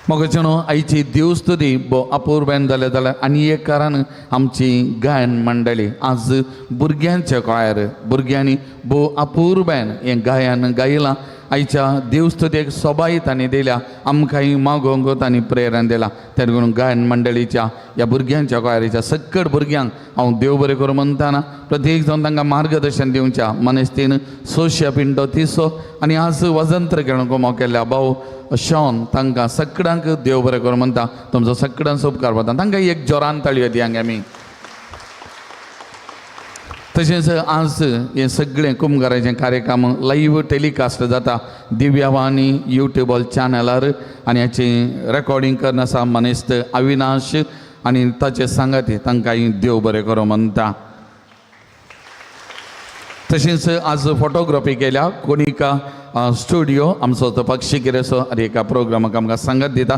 मोगाचे न्हू आयची देवस्तुती भोव अपुरबायेन जाल्या जाल्यार आनी एक कारण आमची गायन मंडळी आज भुरग्यांचे कॉयर भुरग्यांनी भोव अपुरबायेन हें गायन गायलां. आयच्या देवस्तुतेक सोबाय तांणी दिल्या, आमकांय मागोवंक तांणी प्रेरणा दिला. त्या देखून गायन मंडळीच्या ह्या भुरग्यांच्या कॉयरीच्या सक्कड भुरग्यांक हांव देव बरें करूं म्हणटाना प्रत्येक जावन तांकां मार्गदर्शन दिवच्या मनेस्तीन सोशिया पिंटो तिसो आनी आज वजंत्र खेळूंक कुमो केल्ल्या भाव शॉन तांकां सगळ्यांक देव बरें करूं म्हणटा, तुमचो सगळ्यांचो उपकार पडटा. तांकां एक जोरान ताळयो दियांक आमी. तशेंच आज हें सगळें कुमगाराचें कार्यक्रम लायव्ह टेलिकास्ट जाता दिव्यावानी यूट्यूब चॅनलार आनी हाचें रेकॉर्डिंग करून आसा मनेस्त अविनाश आनी ताचे सांगाती तांकां देव बरें करूं म्हणटा. तशेंच आज फोटोग्राफी केल्या कोनिका स्टुडियो आमचो तो पक्षी किरेसो आनी एका प्रोग्रामाक आमकां सांगत दिता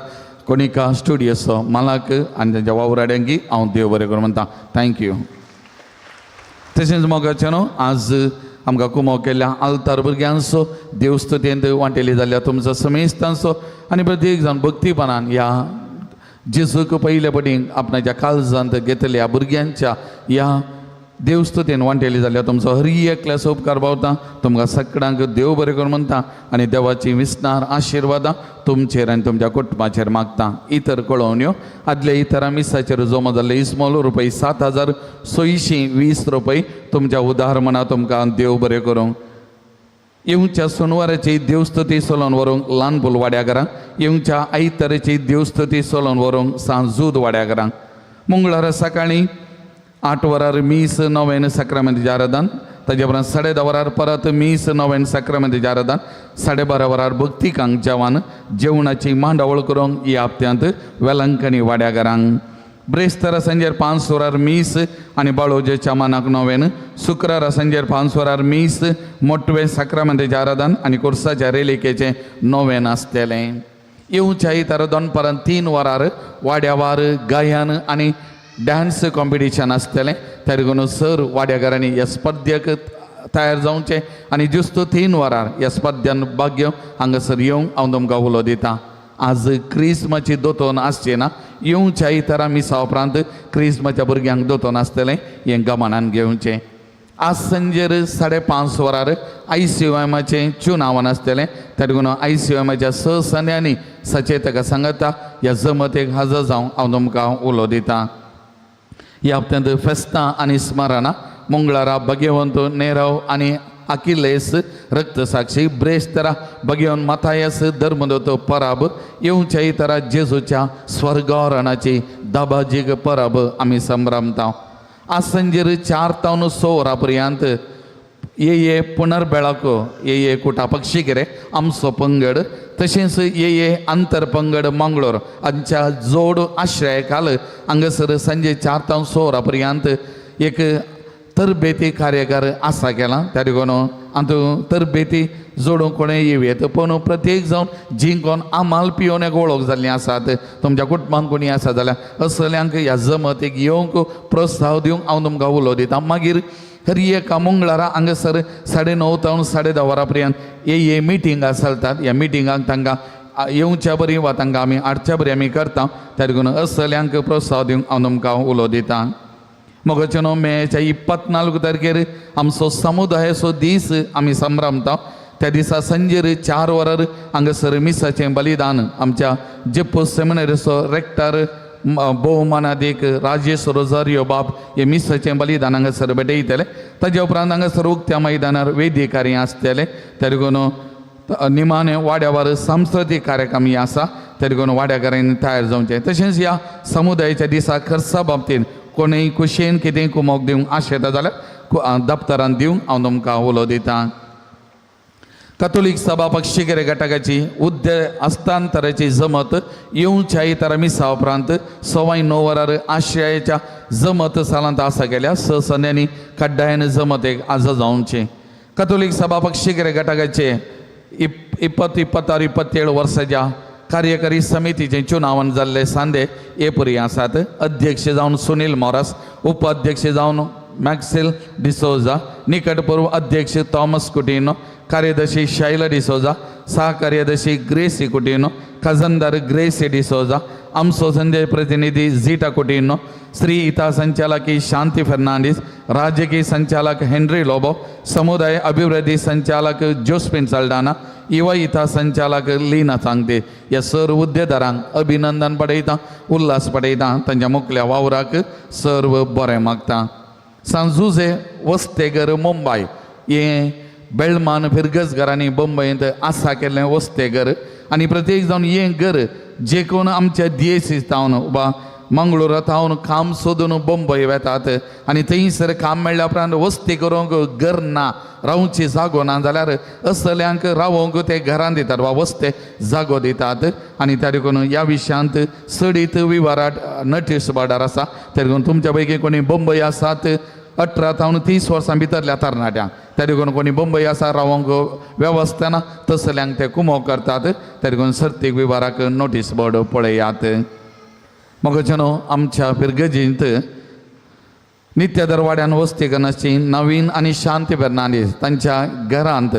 कोनिका स्टुडियोचो मालक आनी तेंच्या वावराड्यांकी हांव देव बरें करूं म्हणटा. Thank you. तशेंच मोगाचें न्हू आज आमकां कुमो केल्ल्या आल्तार भुरग्यांचो देवस्तुतेंत वांटेली जाल्ल्या तुमचो समेस्तांचो आनी प्रत्येक जावन भक्तीपणान ह्या जेजूक पयले पटी आपणाच्या काळजांत घेतल्या भुरग्यांच्या ह्या देवस्तुतेन वांटेली जाल्यार तुमचो हर एकल्याचो उपकार पावता. तुमकां सगळ्यांक देव बरें करूं म्हणटा आनी देवाची विस्नार आशिर्वादां तुमचेर आनी तुमच्या कुटुंबाचेर मागता. इतर कळोवण्यो आदल्या इतरा मिसाचेर जमा जाल्ले इस्मोल रुपय 7,620 रुपय तुमच्या उदार मना तुमकां देव बरें करूं. येवच्या सोनवाराची देवस्तुती सोलोन व्हरूंक ल्हान पुल वाड्या घरांक, येवच्या आयताराची देवस्तुती सोलोन व्हरूंक सांजूद वाड्या घरांक. मंगळारा सकाळीं 8 वरार मीस नवेन साक्रामेंताचें आराधन, ताजे उपरांत 10:30 वरार परत मीस नवेन साक्रामेंताचें आराधन, 12:30 वरार भक्तिकांक जेवण जेवणाची मांडावळ करूंक ह्या हप्त्यांत वेलंकणी वाड्या घरांक. ब्रेस्तारा सांजेर 5 वरार मीस आनी बाळोजेच्या मानाक नवेन, शुक्रारा सांजेर 5 वरार मीस मोटवें साक्रामेंताचें आराधन आनी कोर्साच्या रेलिकेचें नवेन आसतलें. येवच्या आयतारा दनपारां 3 वरार वाड्यावार गायन आनी डान्स कॉम्पिटिशन आसतलें. त्या देखून सर वाड्याघरांनी ह्या स्पर्धेक तयार जावचें आनी ज्युस्त 3 वरार ह्या स्पर्ध्यान भाग घेवन हांगासर येवंक हांव तुमकां उलो दितां. आज क्रिस्माची दोतोन आसचें ना, येवच्या आयतारा मिसा उपरांत क्रिस्माच्या भुरग्यांक दोतोन आसतलें हें गमनान घेवचें. आज सांजेर 5:30 वरार ICYMाचें चुनावन आसतलें. त्या देखून ICYMाच्या 6 संद्यांनी सचेतका सांगता ह्या जमतेक हजर जावंक हांव तुमकां उलो दितां. ह्या हप्त्यांत फेस्तां आनी स्मरणां मंगळारा भगेवंत नेरव आनी अकिलेस रक्तसाक्षी, ब्रेस्तरा भगेवन माथायस धर्मदत्त परब, येवच्या आयतारा जेजूच्या स्वर्गारणाची दाबाजीक परब आमी संभ्रमता. आज सांजेर 4 तावन 6 वरां पर्यंत ये ये पुनर्बेळाको ये ये कुटा पक्षी कितें आमचो पंगड, तशेंच ये ये आंतर पंगड मंगळूर हांच्या जोड आश्रय खाल हांगासर सांजे 4 तावन 6 वरां पर्यंत एक तरबेती कार्यकार आसा केला. त्या देखून आतां तरबेती जोडूंक कोणें येवं येता, पूण प्रत्येक जावन जिंकोन आमाल पियोन एक वळख जाल्लीं आसात. तुमच्या कुटुंबान कोणी आसा जाल्यार असल्यांक ह्या जमतीक येवंक प्रोत्साह दिवंक हांव तुमकां उलो दितां. मागीर हर एका मंगळारा हांगासर 9:30 तावन 10:30 वरां पर्यंत हे हे मिटिंगां चलतात. ह्या मिटिंगांक तांकां येवच्या बरी वा तांकां आमी हाडच्या बरी आमी करता. त्या देखून असल्यांक प्रोत्साह दिवंक हांव तुमकां उलो दितां. मोगाचे न्हू मेच्या 24 तारखेर आमचो समुदायाचो दीस आमी संभ्रमता. त्या दिसा सांजेर 4 वरार हांगासर मिसाचें बलिदान आमच्या जेप्पो सेमिनरीचो रेक्टर भोवमानादीक राजेश रोजारियो बाब हे मिसाचें बलिदान हांगासर भेटयतले. ताज्या उपरांत हांगासर उक्त्या मैदानार वेदिकारी आसतले. तेरगून निमाणे वाड्यावर सांस्कृतीक कार्यक्रम हे आसा, तेरगून वाड्याकारांनी तयार जावचें. तशेंच ह्या समुदायाच्या दिसा खर्चा बाबतींत कोणूय कुशेन कितें कुमोक दिवंक आशेता जाल्यार दप्तरान दिवंक हांव तुमकां उलो दितां. कथोलीक सभा पक्षीकेरे घटकाची उद्दे हस्तांतराची जमत येवच्या आयतारा मिसा उपरांत 9:15 वरार आशियाच्या जमत सालांत आसा गेल्या 6 संद्यांनी कड्डायन जमत एक आज जावचें. कथोलीक सभा पक्षीकेरे घटकाचे 20, 26, 27 वर्साच्या कार्यकारी समितीचे चुनावन जाल्ले सांदे हे परी आसात. अध्यक्ष जावन सुनील मोरास, उपाध्यक्ष जावन मॅक्सेल डिसोजा, निकटपूर्व अध्यक्ष थॉमस कुटिनो, कार्यदर्शी शैला डिसोजा, सहकार्यदर्शी ग्रेसी कुटिनो, खजनदार ग्रेसी डिसोजा, आमसो संजय प्रतिनिधी झीटा कुटिनो, स्त्री हिता संचालक शांती फर्नांडीस, राजकीय संचालक हेनरी लोबो, समुदाय अभिवृद्धी संचालक जोस्पिन सल्डाना, युवा हिता संचालक लीना सांगते. ह्या सर्व हुद्देदारांक अभिनंदन पडयता, उल्हास पडयता, तांच्या मुखल्या वावराक सर्व बरें मागता. सांजुजे वस्तेगर मुंबय हें बेळमान फिरगज घरांनी बंबयंत आसा केल्लें वस्तेगर आनी प्रत्येक जावन हें घर जे कोण आमच्या दियेसी तावन वा मंगळुरा तावन काम सोदून बंबय वेतात आनी थंयसर काम मेळ्ळ्या उपरांत वस्ती करूंक घर ना, रावची जागो ना जाल्यार असल्यांक रावोंक ते घरान दितात वा वस्ते जागो दितात. आनी त्या देखून ह्या विशयांत चडीत विवाराट नोटीस बोर्डार आसा. त्या देखून तुमच्या पैकी कोणी बंबय आसात 18 तावन 30 वर्सां भितरल्या तरणाट्यांक, त्या देखून कोणी बंबय आसा रावोंक वेवस्था ना तसल्यांक ते कुमोक करतात. त्या देखून सर्तीक विवाराक नोटीस बोर्ड पळयात. मगोच्यानो आमच्या फिरगजींत नित्य दरवाड्यान वस्ती करनाची नवीन आनी शांती फेर्नांडीस तांच्या घरांत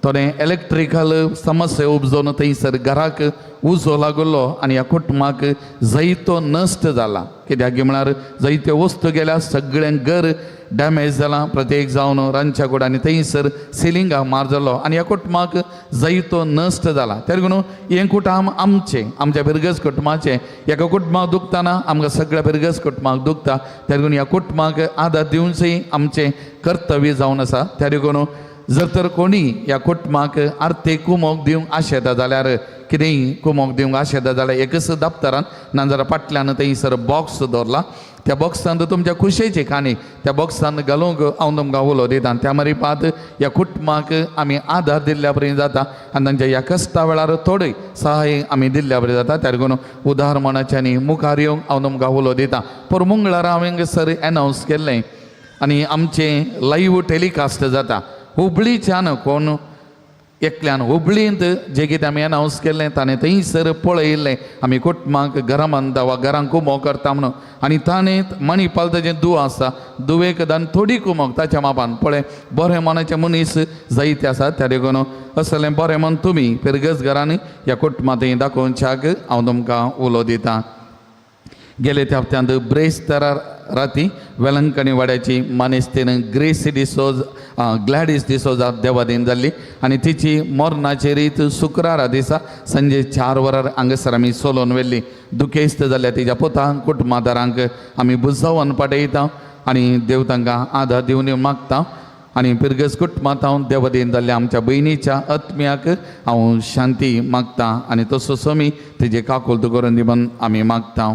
थोडें इलेक्ट्रिकल समस्या उपजोवन थंयसर घराक उजो लागलो आनी ह्या कुटुंबाक जायतो नश्ट जाला. कित्याक म्हळ्यार जायत्यो वस्तू गेल्या, सगळें घर डॅमेज जालां, प्रत्येक जावन रांदच्या कुडांनी थंयसर सिलिंगाक मार जालो आनी ह्या कुटुंबाक जायतो नश्ट जाला. त्या देखून हें कुटुंब आमचें, आमच्या फिरगज कुटुंबाचें. एका कुटुंबाक दुखतना आमकां सगळ्या फिरगज कुटुंबाक दुखता. त्या देखून ह्या कुटुंबाक आदार दिवचें आमचें कर्तव्य जावन आसा. त्या देखून जर तर कोणी ह्या कुटुंबाक आर्थीक कुमोक दिवंक आशेता जाल्यार, कितेंय कुमोक दिवंक आशेता जाल्यार एकच दप्तरान नाजाल्यार फाटल्यान थंयसर बॉक्स दवरला, त्या बॉक्सांत तुमच्या खुशयेची काणी त्या बॉक्सांत घालूंक हांव तुमकां उलो दिता. त्या मारीपात ह्या कुटुंबाक आमी आदार दिल्ल्या परी जाता आनी तांच्या ह्या कश्टा वेळार थोडे सहाय आमी दिल्ल्या परी जाता. त्या देखून उदार मनाच्यानी मुखार येवंक हांव तुमकां उलो दिता. पर मंगळारा हांवें सर एनावन्स केल्लें आनी आमचें लायव्ह टेलिकास्ट जाता हुबळीच्यान. कोण एकल्यान हुबळींत जें कितें आमी अनावन्स केल्लें ताणें थंयसर पळयल्लें आमी कुटुंबाक घरां बांदता वा घरांक कुमोक करता म्हणून आनी ताणें मणिपाल ताजें दुव आसा, दुवेक दान थोडी कुमोक ताच्या मापान पळय बरें मनाचे मनीस जायते आसात. त्या देखून असलें बरें मन तुमी फिरगज घरांनी ह्या कुटुंबां थंय दाखोवच्याक हांव तुमकां उलो दितां. गेले त्या हप्त्यांत ब्रेस्तारा राती वेलंकणी वाड्याची मानेस्तीन ग्रेसी डिसोज ग्लॅडीस डिसोजा देवादीन जाल्ली आनी तिची मरणाची रीत शुक्रारा दिसा संजे 4 वरार हांगासर आमी सोलोवन व्हेल्ली. दुखेस्त जाल्ल्या तिच्या पुतांक कुटुंबादारांक आमी बुजोवन पाटयता आनी देव तांकां आदार दिवन मागता. आनी पिरगज कुटुंबांत हांव देवादीन जाल्ल्या आमच्या भयणीच्या आत्म्याक हांव शांती मागता आनी तसोच आमी तिजे काकुळट करून दी आमी मागता.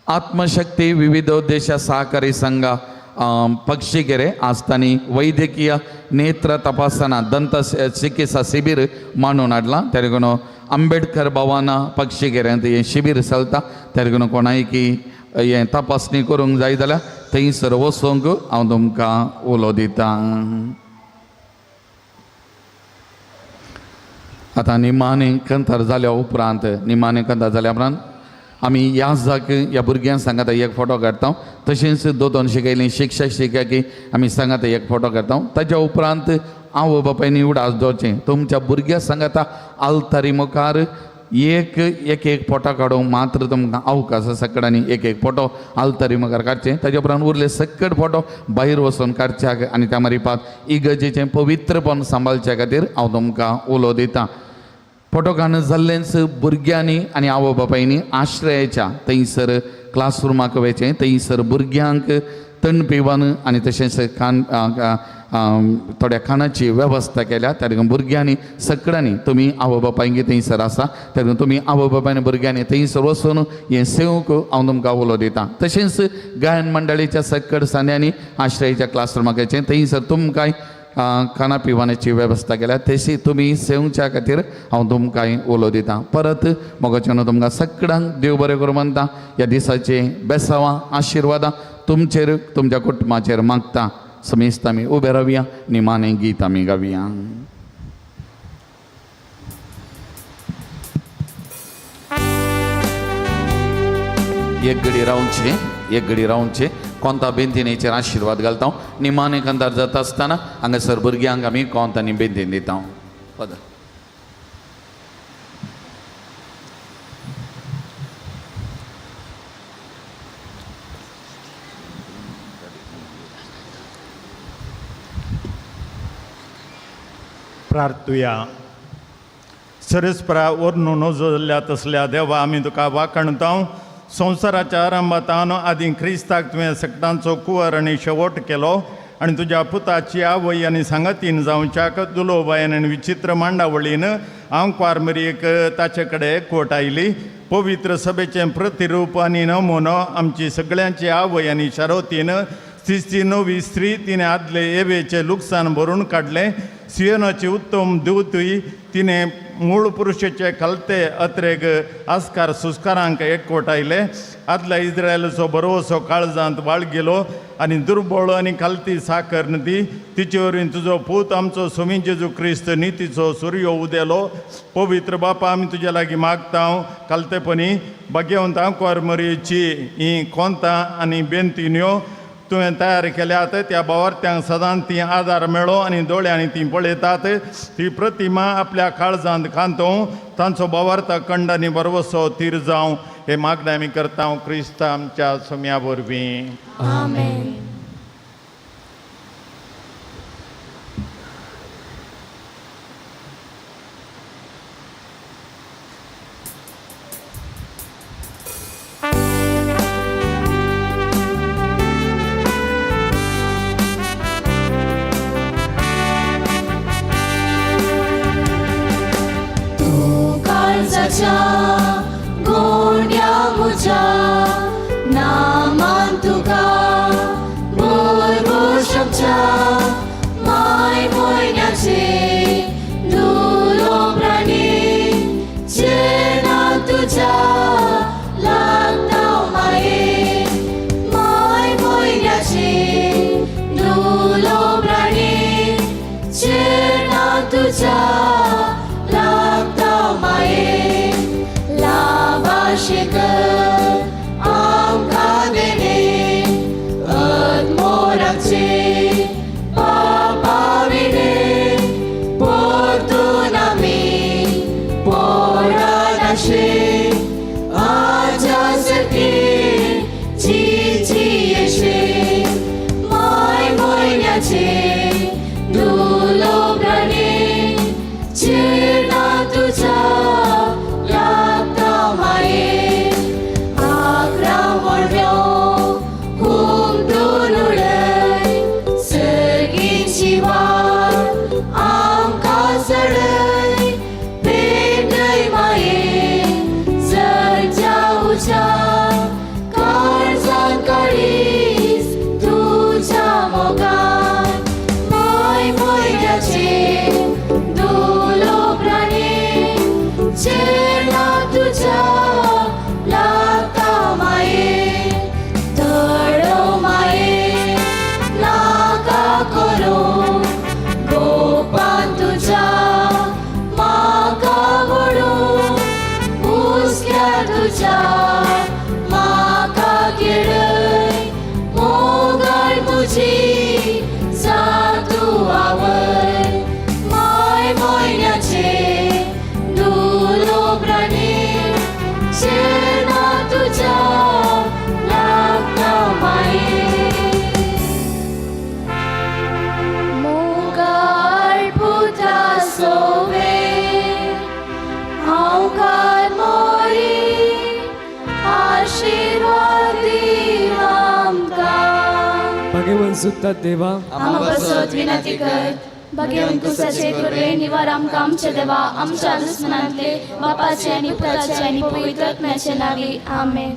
आत्मशक्ती विविध उद्देश सहकारी संघ पक्षीकेरे आज तांणी वैद्यकीय नेत्र तपासना दंत चिकित्सा शिबीर मांडून हाडलां. त्या देखून आंबेडकर भवन पक्षीकेऱ्यांत हें शिबीर चलता. त्या देखून कोणायकी हें तपासणी करूंक जाय जाल्यार थंयसर वचूंक हांव तुमकां उलो दितां. आतां निमाणें कंतार जाल्या उपरांत आमी ह्या जाक ह्या भुरग्यांक सांगाता एक फोटो काडटा. तशेंच दोतोन शिकयली शिक्षक शिककी आमी सांगाता एक फोटो काडटा. ताच्या उपरांत आवय बापायनी उडास दवरचें तुमच्या भुरग्यां सांगाता आल्तारी मुखार एक एक एक फोटो काडूंक मात्र तुमकां अवकाश आसा. सगळ्यांनी एक एक फोटो आल्तारी मुखार काडचें. ताच्या उपरांत उरले सकट फोटो भायर वचून काडच्याक आनी त्या मारीपात इगर्जेचें पवित्रपण सांबाळच्या खातीर हांव तुमकां उलो दितां. फोटोकान जाल्लेंच भुरग्यांनी आनी आवय बापायनी आश्रयाच्या थंयसर क्लासरुमाक वयचें, थंयसर भुरग्यांक तण पिवन आनी तशेंच खाण थोड्या खाणाची वेवस्था केल्या. त्या देखून भुरग्यांनी सगळ्यांनी तुमी आवय बापायंक थंयसर आसा, त्या देखून तुमी आवय बापायन भुरग्यांनी थंयसर वचून हें सेवंक हांव तुमकां उलो दितां. तशेंच गायन मंडळीच्या सकड सांद्यांनी आश्रयाच्या क्लासरुमाक वयचें, थंयसर तुमकां खाणा पिवण्याची वेवस्था केल्या, तशी तुमी सेवच्या खातीर हांव तुमकां उलो दितां. परत मोगाच्यान तुमकां सगळ्यांक देव बरें करूं म्हणटा. ह्या दिसाचे बेसावां आशिर्वादां तुमचेर तुमच्या कुटुंबाचेर मागता. समेस्त आमी उबे रावया, निमाणें गीत आमी गावया. एक घडी रावचें, एक घडी रावचें, कोंता बेंतीनेचेर आशिर्वाद घालता. निमाणें कंतार जाता आसतना हांगासर भुरग्यांक आमी कोंत आनी बेंतीन दिता. पद प्रार्थुया. सरस्परा वरून नजो जाल्ल्या तसल्या देवा आमी तुका वाखणता. संवसाराच्या आरंभातान आदी क्रिस्ताक तुवें सकटांचो कुंवर आनी शेवट केलो आनी तुज्या पुताची आवय आनी सांगातीन जावच्याक दुलोबायन आनी विचित्र मांडावळीन आंकवार मरयेक ताचे कडेन एकवट आयली. पवित्र सभेचें प्रतिरूप आनी नमुनो आमची सगळ्यांची आवय आनी शारोतीन तिची नवी स्त्री तिणें आदले एवेचें लुकसाण भरून काडलें. सियोनाची उत्तम देवतूय तिणें मूळ पुरुशेचे खालते अत्रेक आस्कार सुस्कारांक एकवट आयले. आदल्या इस्रायलाचो भरवसो काळजांत बाळगिलो आनी दुर्बळ आनी खालती साकर ती तिचे वरवीं तुजो पूत आमचो स्वामी जेजू क्रिस्त नितीचो सुर्यो उदेलो. पवित्र बापा आमी तुज्या लागीं मागता खालतेपणी भाग्यवंत आंकवार मरयेची हीं कोंतां आनी बेंतिन्यो तुवें तयार केल्यात त्या बावार्थ्यांक सदांच ती आदार मेळो आनी दोळ्यांनी ती पळयतात ती प्रतिमा आपल्या काळजांत कांतोवं तांचो बावार्थ अखंड आनी बरवसो तीर जावं हे मागणें आमी करता क्रिस्त आमच्या सोम्या वरवीं. आमेन. गोंड्या म्हज्या नामान तुका बोरबोशमच्या माय म्हयन्याचे दुलोब्रांनी चेना तुज्या लागता माये माय म्हयन्याचे दुलोब्रांनी चेना तुज्या लागता माये. लाभाशेकर आमकां देणे अदमोराचे पापा विणे परतून आमी पोरानाशे आजा सारके चिचियेशे माय म्हयन्याचे दुलोब्रांनी चेना तुज्या लागता माये. आक्रामण्यो हुमटून उडय सर्गीची वाट आमकां चडय पेटय माये जळच्या उज्या काळजान काळीज तुज्या मोगान सुत्तात देवा आमा पासत विनंती कर. भगेवन कुसाचे कृपे निवार आमकां आमच्या देवा आमच्या दुस्मनांतले बापाचे आनी पुताचे आनी पवित्र आत्म्याचे नावी. आमेन.